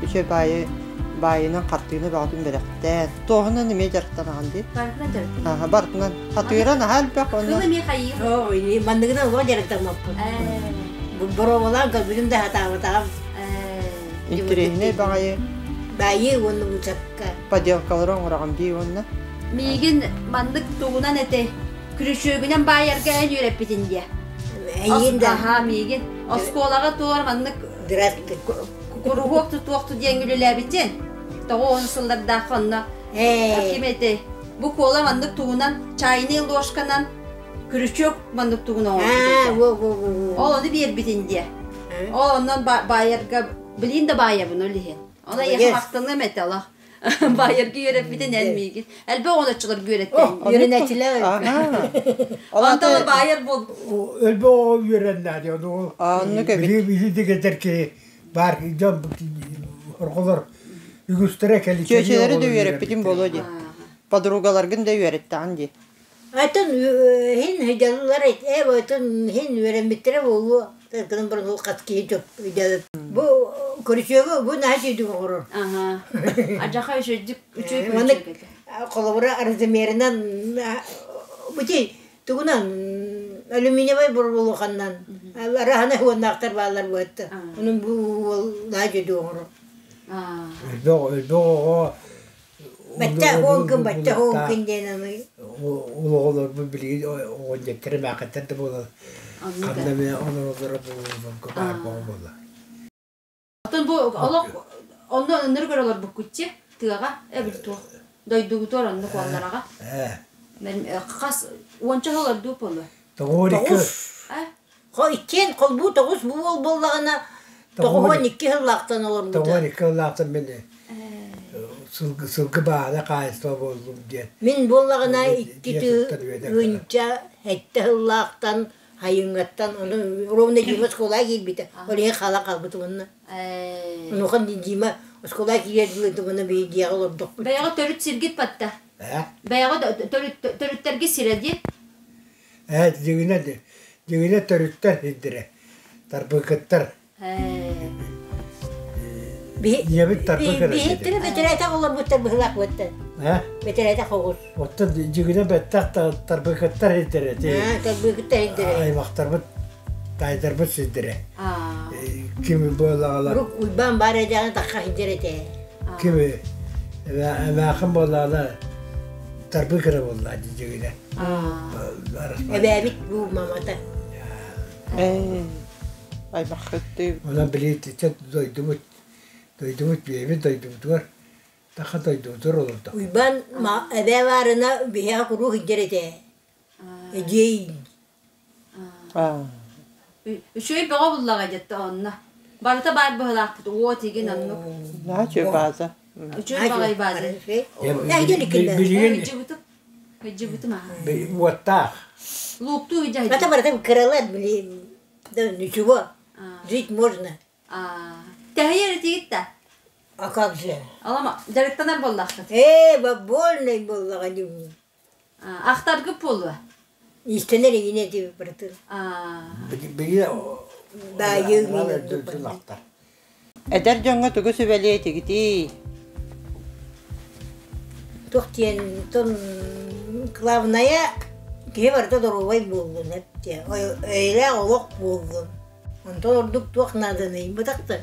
үчүгэй баайы баайынан хартыына бөҕөтүн бэлэхтээн. Туоһунан эмиэ дьарыктанаҕын дии. Барытынан дьарыктанар. Аха, барытынан. Хатыыра наһаа элбэх уонна Кыл эмиэ хайыы. Оо, манныгынан олох дьарыктаммаппын. Боруобалаан көрбүтүм да сатаабатаҕым. Интэриэһинэй баҕайы. Баайыы уонна быысапка. Поделкалары оҥороҕун дии уонна. Миигин маннык тугунан этэй? Күрүчүөгүнэн баайарга эн үөрэппитин диэ. Эйиин да. Аха, миигин. Оскуолаҕа туор маннык Здравствуй. куруһуок тутуохту диэн үлэлээбитин. Тоҕо он сыллардаах онно ким этэй? Бу куола маннык тугунан чайный ложканан күрүчүөк маннык тугун оҥорбут. Ол ону биэрбитин диэ. Ол онон баайарга билин да баайабын ол иһин. Она я мактаныам этэ алах. Баайарга үөрэппитин эн миигин. Элбэх оҕоноччулар үөрэттэн. Үөрэнээччилэр. Онтон баайар бол. Өлбө оҕо үөрэннээди ону. Оннук эбит. Били дигетер ки бар дьон орголор үгүстэрэ кэлитери Чүөчэлэри да үөрэппитим буолуо дии. Подругаларгын да үөрэттэҕин дии. Айтын хин хыдьаллар э бойтун хин үөрэммиттэрэ буолуо. Гынан баран ол хас киһи дьон Бу көрүчүөгү бу наһаа сүйдүк оҥорор. Аха. Адьаха үчүгдүк үчүгэй Маннык көрүчүөк этэ. Холобура размерынан бути тугунан алюминиевай бурлуханнан араһана хуоннаахтар бааллар буотта. Онун бу уол наһаа сүйдүк оҥорор. Өлбөх өлбөх оҕо Бачча хоҥкун, бачча хоҥкун диэн аны Ол оҕолорбут билигин оҕонньоттор эмээххиттэр да буолан ханна эмэ олороллоро буолуо баар буола. Оттон бу олох онно ынырык өрө олорбуккутчи тыаҕа эбил туох дойдугутугар оннук уоллараҕа хас уонча сыл олордуу буолуо Тоҕуор икки Хо иккиэн холбуу тоҕус бу уол буоллаҕына тоҕуһуон икки сыллаахтан олорбута. Тоҕуор икки сыллаахтан мин сылгы сылгы баана хаһаайыстыба буоллум диэн. Мин буоллаҕына икки тыһыынча сэттэ сыллаахтан хайыҥҥаттан ону ровно Дима оскуолаҕа киирбитэ. Ол иһин хаала хаалбыт уонна. Онуоха Дима оскуолаҕа киирэр дылы уонна биһиги дьиэҕэ олордохпут. Бэйэҕэ төрүт сиргит батта. Бэйэҕэ төрүттэргэ сирэ дии. Ээ, дьиҥинэ, дьиҥинэ төрүттэр сирдэрэ, тарбыыкыттар. Ийэбит тарбык эрэ Биһиттэрэ бэтэрээтэк олорбуттар быһылаах буоттар. Ээ? Бэтэрээтэк оҕус. Оттон дьиҥинэ бэттэх тарбыыкыттар сирдэрэ. Тарбыыкыттар сирдэрэ. Аймахтарбыт, таайдарбыт сирдэрэ. Ким буоллаҕалар. Урук Уйбаан баар эдэҕин тахха сылдьар этэ. Ким эмээхин буоллаҕына тарбык эрэ буоллаа дьиҥинэ. Эбээбит бу мамата. Аймаххыттыы. Онон били дойдубут дойдубут бэйэбит дойдубутугар таха дойдубутугар олордо. Уйбаан эбээ баарына биһиэхэ куруук сылдьар этэ. Эдьиэй. Үчүгэй бөҕө буллаҕа дьэтте онно. Барыта баар быһылаахпыт уот игин оннук. Наһаа үчүгэй бааза. Үчүгэй баҕайы бааза. Билигин Кыдьыбытым аха. Уоттаах. Лууктуу ыдьа Это барыта кыралар били да ничего. Жить можно. Тэһийэр этигит да? А как же? Алама дьарыктанар буоллаххыт. Ээ, больный буоллаҕа дии. Ахтаргыт буолуо. Истэнэр игине диби барытын. Биги Баайыы Эдэр дьоҥҥо тугу сүбэлиэ этигитий? Туох диэн тон главное киһи барыта доруобай буоллун эптиэ. Эйэлээх олох буоллун. Онтон ордук туох нааданый бытахта.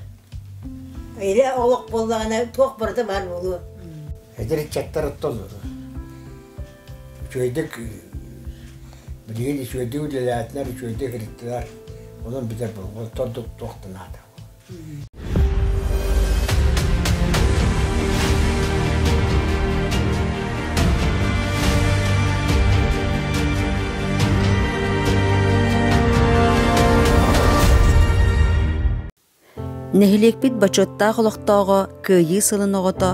Эйэлээх олох буоллаҕына туох барыта баар буолуо. Эдэр ыччаттар оттон үчүгэйдик билигин үчүгэйдик үлэлээтилэр, үчүгэйдик ыһыттылар. Онон бүтэр буолуо. Ордук туох да наада. Нэһилиэкпит бочуоттаах олохтооҕо Кыайыы сылын оҕото,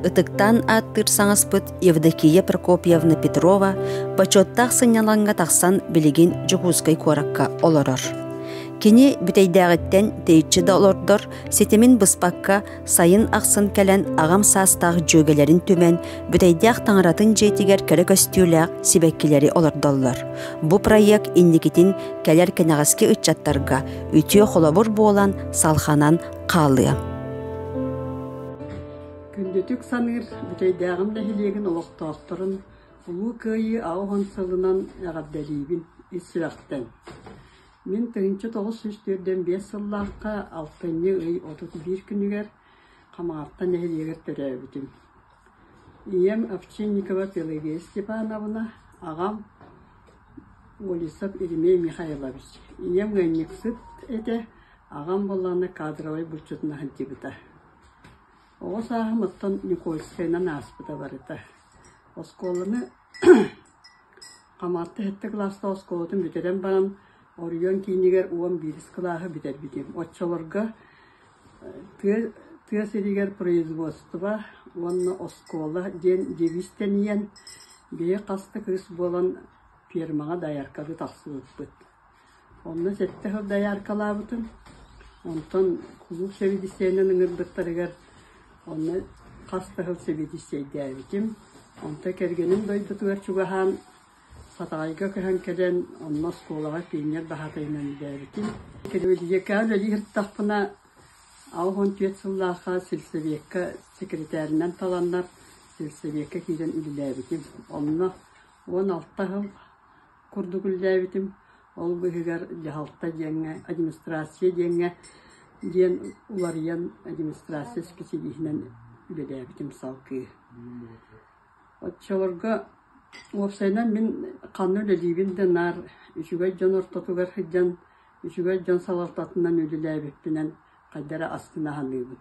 ытыктаан ааттыыр саҥаспыт Евдокия Прокопьевна Петрова бочуоттаах сынньалаҥҥа тахсан билигин Дьокуускай куоракка олорор. Кини Бүтэйдээҕиттэн тэйиччи да олордор, ситимин быспакка сайын ахсын кэлэн аҕам саастаах дьүөгэлэрин түмэн Бүтэйдээх таҥаратын дьиэтигэр кэрэ көстүүлээх сибэккилэри олордоллор. Бу проект инникитин кэлэр кэнэҕэски ыччаттарга үтүө холобур буолан салханан хаалыа. Күндүтүк саныыр Бүтэйдээҕим нэһилиэгин олохтоохторун Улуу Кыайыы 80 сылынан эҕэрдэлиибин ис сүрэхтэн. Мин 1945 сыллаахха алтынньы ый 31 күнүгэр Хамаҕатта нэһилиэгэр төрөөбүтүм. Ийэм Овчинникова Пелагея Степановна, аҕам Олесов Еремей Михайлович. Ийэм ыанньыксыт этэ, аҕам буоллаҕына кадровай булчутунан сылдьыбыта. Оҕо сааһым оттон Никольскайынан ааспыта барыта. Оскуоланы Хамаҕатта сэттэ кылаастаах оскуолатын бүтэрэн баран, оройуон киинигэр уон биирис кылааһы бүтэрбитим. Оччолорго тыа сиригэр производство уонна оскуола диэн девиз тэнийэн, биһи хас да кыыс буолан фермаҕа дояркалыы тахсыбыппыт. Онно сэттэ сыл дояркалаабытым. Онтон кулууп сэбиэдиссэйинэн ыҥырбыттарыгар онно хас да сыл сэбиэдиссэйдээбитим. Онтон кэргэним дойдутугар чугаһаан Сатаҕайга көһөн кэлэн, онно оскуолаҕа пионер баһаатайынан үлэлээбитим. Кирбидьиэккэҕэ үлэлии сырыттахпына, 84 сыллаахха сельсовекка секретарынан таланнар, сельсовекка киирэн үлэлээбитим. Онно 16 сыл курдук үлэлээбитим. Ол быыһыгар дьаһалта диэҥҥэ, администрация диэҥҥэ диэн уларыйан администрация специалиһинэн үлэлээбитим салгыы. Оччолорго уопсайынан мин ханна үлэлиибин да наар үчүгэй дьон ортотугар сылдьан, үчүгэй дьон салалтатынан үлэлээбиппинэн хайдах эрэ астына саныыбын.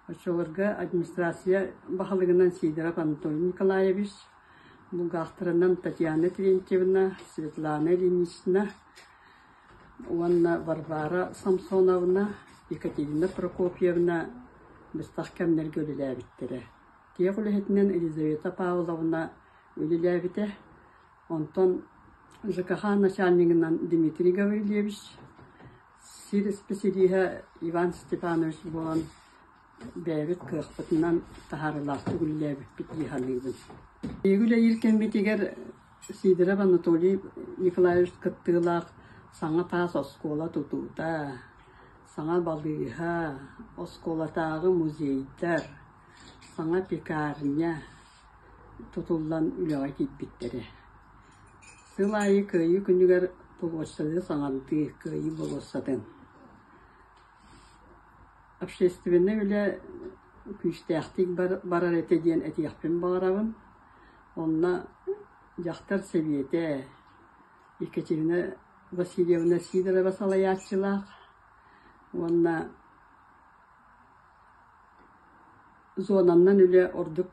Оччолорго администрация баһылыгынан Сидоров Анатолий Николаевич, бухгалтерынан Татьяна Терентьевна, Светлана Ильинична уонна Варвара Самсоновна, Екатерина Прокопьевна быстах кэмнэргэ үлэлээбиттэрэ. Тиэх үлэһитинэн Елизавета Павловна үлэлээбитэ. Онтон ЖКХ начальнигынан Дмитрий Гаврильевич, сир исписэлииһэ Иван Степанович буолан бэйэбит кыахпытынан таһаарыылаахтык үлэлээбиппит дии саныыбын. Биһиги үлэлиир кэммитигэр Сидоров Анатолий Николаевич кыттыылаах саҥа таас оскуола тутуута, саҥа балыыһа, оскуолатааҕы музейдар, Саҥа пекарня тутуллан үлэҕэ киирбиттэрэ. Сыл аайы Кыайыы күнүгэр площады саҥардыы, Кыайыы болуоссатын. Общественнай үлэ күүстээхтик барар этэ диэн этиэхпин баҕарабын. Онно дьахтар сэбиэтэ Екатерина Васильевна Сидорова салайааччылаах уонна Зонаннан үлэ ордук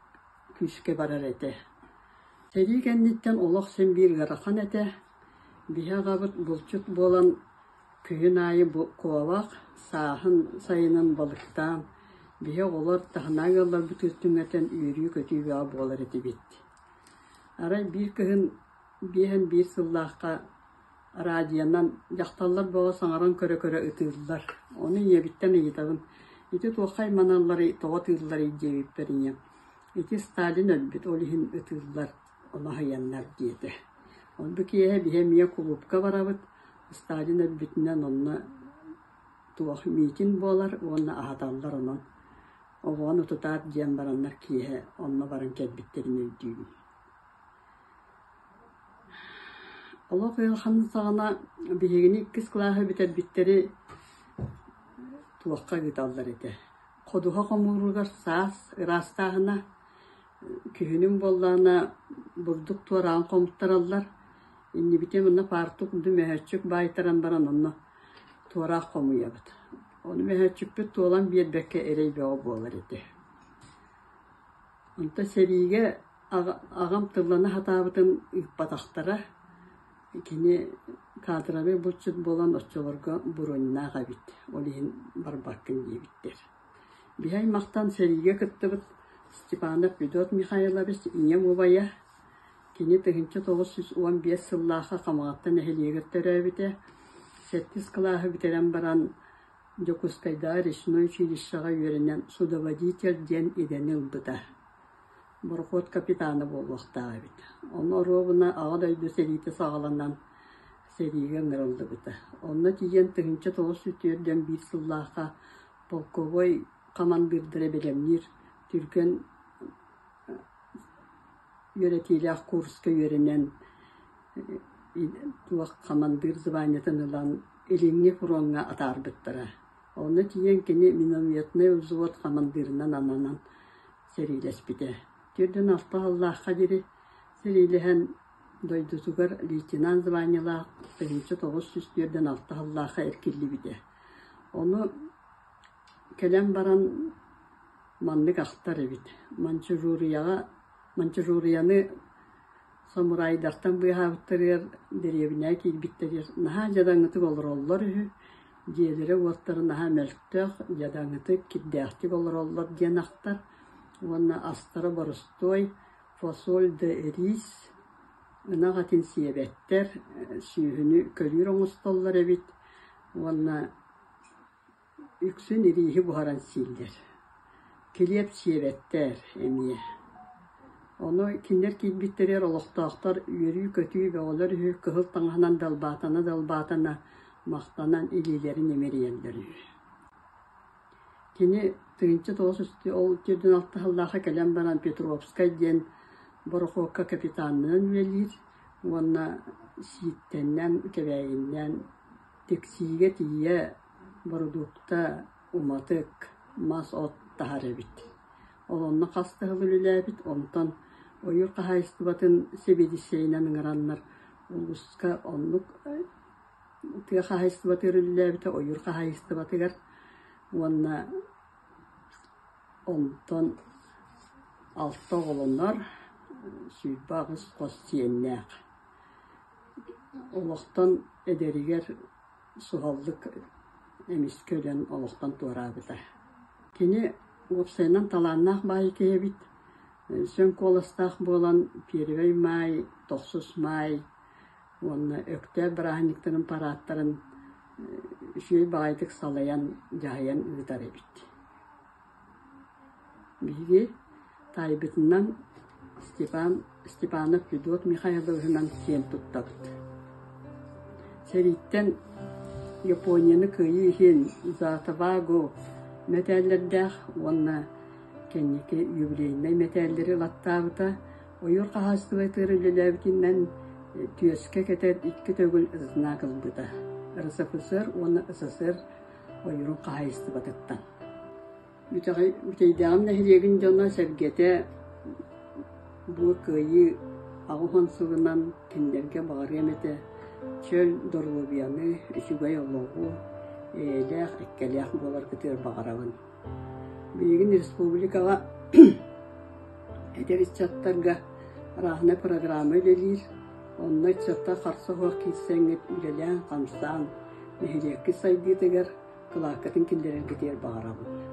күүскэ барар этэ. Сэрии кэнниттэн олох син биир ыарахан этэ. Биһи аҕабыт булчут буолан күһүн аайы куобах, сааһын сайынын балыктаан, биһи оҕолор таһынаа ыалларбыт түҥэтэн үөрүү-көтүү бөҕө буолар этибит. Арай биир кыһын биэһэн биир сыллаахха Радионан дьахталлар бөҕө саҥаран көрө-көрө ытыыллар. Ону ийэбиттэн ыйытабын: «Ити туохха айманалларый, тоҕо ытыылларый?» диэбиппэр ийэм: «Ити Сталин өлбүт, ол иһин ытыыллар, ону аһыйаннар» диэтэ. Ол бу киэһэ биһи эмиэ кулуупка барабыт, Сталин өлбүтүнэн онно туох миитин буолар уонна аһаталлар онон оҕону тутаат диэн бараннар киэһэ онно баран кэлбиттэрин өйдүүбүн. Олох ыараханын саҕана биһигини иккис кылааһы бүтэрбиттэри туохха ыыталлар этэ. Ходуһа хомууругар саас ыраастааһына, күһүнүн буоллаҕына бурдук туораан хомуттараллар. Иннибитин манна паартук мөһөөччүк баайтаран баран онно туораах хомуйабыт. Ону мөһөөччүкпүт туолан биэрбэккэ эрэй бөҕө буолар этэ. Онтон сэриигэ Аҕам тыллана сатаабытын ыыппатахтара. Кини Кадровай булчут буолан оччолорго броньнаах эбит, ол иһин барбаккын диэбиттэр. Биһи аймахтан сэриигэ кыттыбыт Степанов Федот Михайлович ийэм убайа, кини 1915 сыллаахха Хамаҕатта нэһилиэгэр төрөөбүтэ, сэттис кылааһы бүтэрэн баран Дьокуускайдааҕы речной училищеҕа үөрэнэн судоводитель диэн идэни ылбыта. Борохуот капитана буолуохтаах эбит. Ону оруобуна Аҕа дойду сэриитэ саҕаланан сэриигэ ыҥырыллыбыта. Онно тиийэн 1941 сыллаахха полковой хамандыырдары бэлэмниир түргэн үөрэтиилээх курска үөрэнэн туох хамандыыр званиетын ылан Илиҥҥи фроҥҥа атаарбыттара. Онно тиийэн кини минометнай взвод хамандыырынан ананан сэриилэспитэ. 46 сыллаахха диэри сэриилэһэн дойдутугар лейтенант званиелаах 1946 сыллаахха эркиллибитэ. Ону кэлэн баран маннык ахтар эбит: Маньчжурияҕа Маньчжурияны самурайдартан быыһаабыттарыгар дэриэбинэҕэ киирбиттэригэр наһаа дьадаҥытык олороллор үһү, дьиэлэрэ-уоттара наһаа мөлтөх, дьадаҥытык, кирдээхтик олороллор диэн ахтар уонна астара боростуой фасоль да рис, ынах этин сиэбэттэр, сүөһүнү көлүүр оҥостоллор эбит уонна Үксүн ирииһи буһаран сииллэр, килиэп сиэбэттэр эмиэ. Ону кинилэр киирбиттэригэр олохтоохтор үөрүү-көтүү бөҕөлөр үһү, кыһыл таҥаһынан далбаатана-далбаатана махтанан илиилэрин имэрийэллэр үһү. Кини 1900 ол 46 сыллаахха кэлэн баран Петровскай диэн борохуокка капитанынан үлэлиир уонна Сииттэннэн, Кэбээйиннээн Тиксиигэ тиийэ бородуукта, уматык, мас-от таһар эбит. Ол онно хас да сыл үлэлээбит, онтон ойуур хаһаайыстыбатын сэбиэдиссэйинэн ыҥыраннар улууска оннук тыа хаһаайыстыбатыгар үлэлээбитэ, ойуур хаһаайыстыбатыгар уонна онтон алта оҕолонор, 28 хос сиэннээх. Олохтон эдэригэр суһаллык эмискэ өлөн олохтон туораабыта. Кини уопсайынан талааннаах баайы киһи эбит. Сөҥ куоластаах буолан Первэй маай, Тохсус маай уонна Өктөөп бырааһынньыктарын парааттарын үчүгэй баҕайытык салайан, дьаһайан ыытар эбит. Биһиги таайбытынан Степан Степанов Федот Михайловиһынан киэн туттабыт. Сэрииттэн Японияны кыайыы иһин «За отвагу» мэтээллэрдээх уонна кэнники юбилейнай мэтээллэри ылаттаабыта. Ойуур хаһаайыстыбатыгар үлэлээбитинэн түөскэ кэтэр икки төгүл знак ылбыта. РСФСР уонна СССР ойуурун хаһаайыстыбатыттан. Бүтэйдээҕим нэһилиэгин дьоно-сэргэтэ бу Кыайыы 80 сылынан кинилэргэ баҕарыам этэ чөл доруобуйаны, үчүгэй олоҕу, эйэлээх, эккэлээх буоларгытыгар баҕарабын. Билигин республикаҕа эдэр ыччаттарга арааһынай программа үлэлиир. Онно ыччаттар харса суох киирсэҥҥит үлэлээн-хамсаан нэһилиэккит сайдыытыгар кылааккытын киллэрэргитигэр баҕарабын.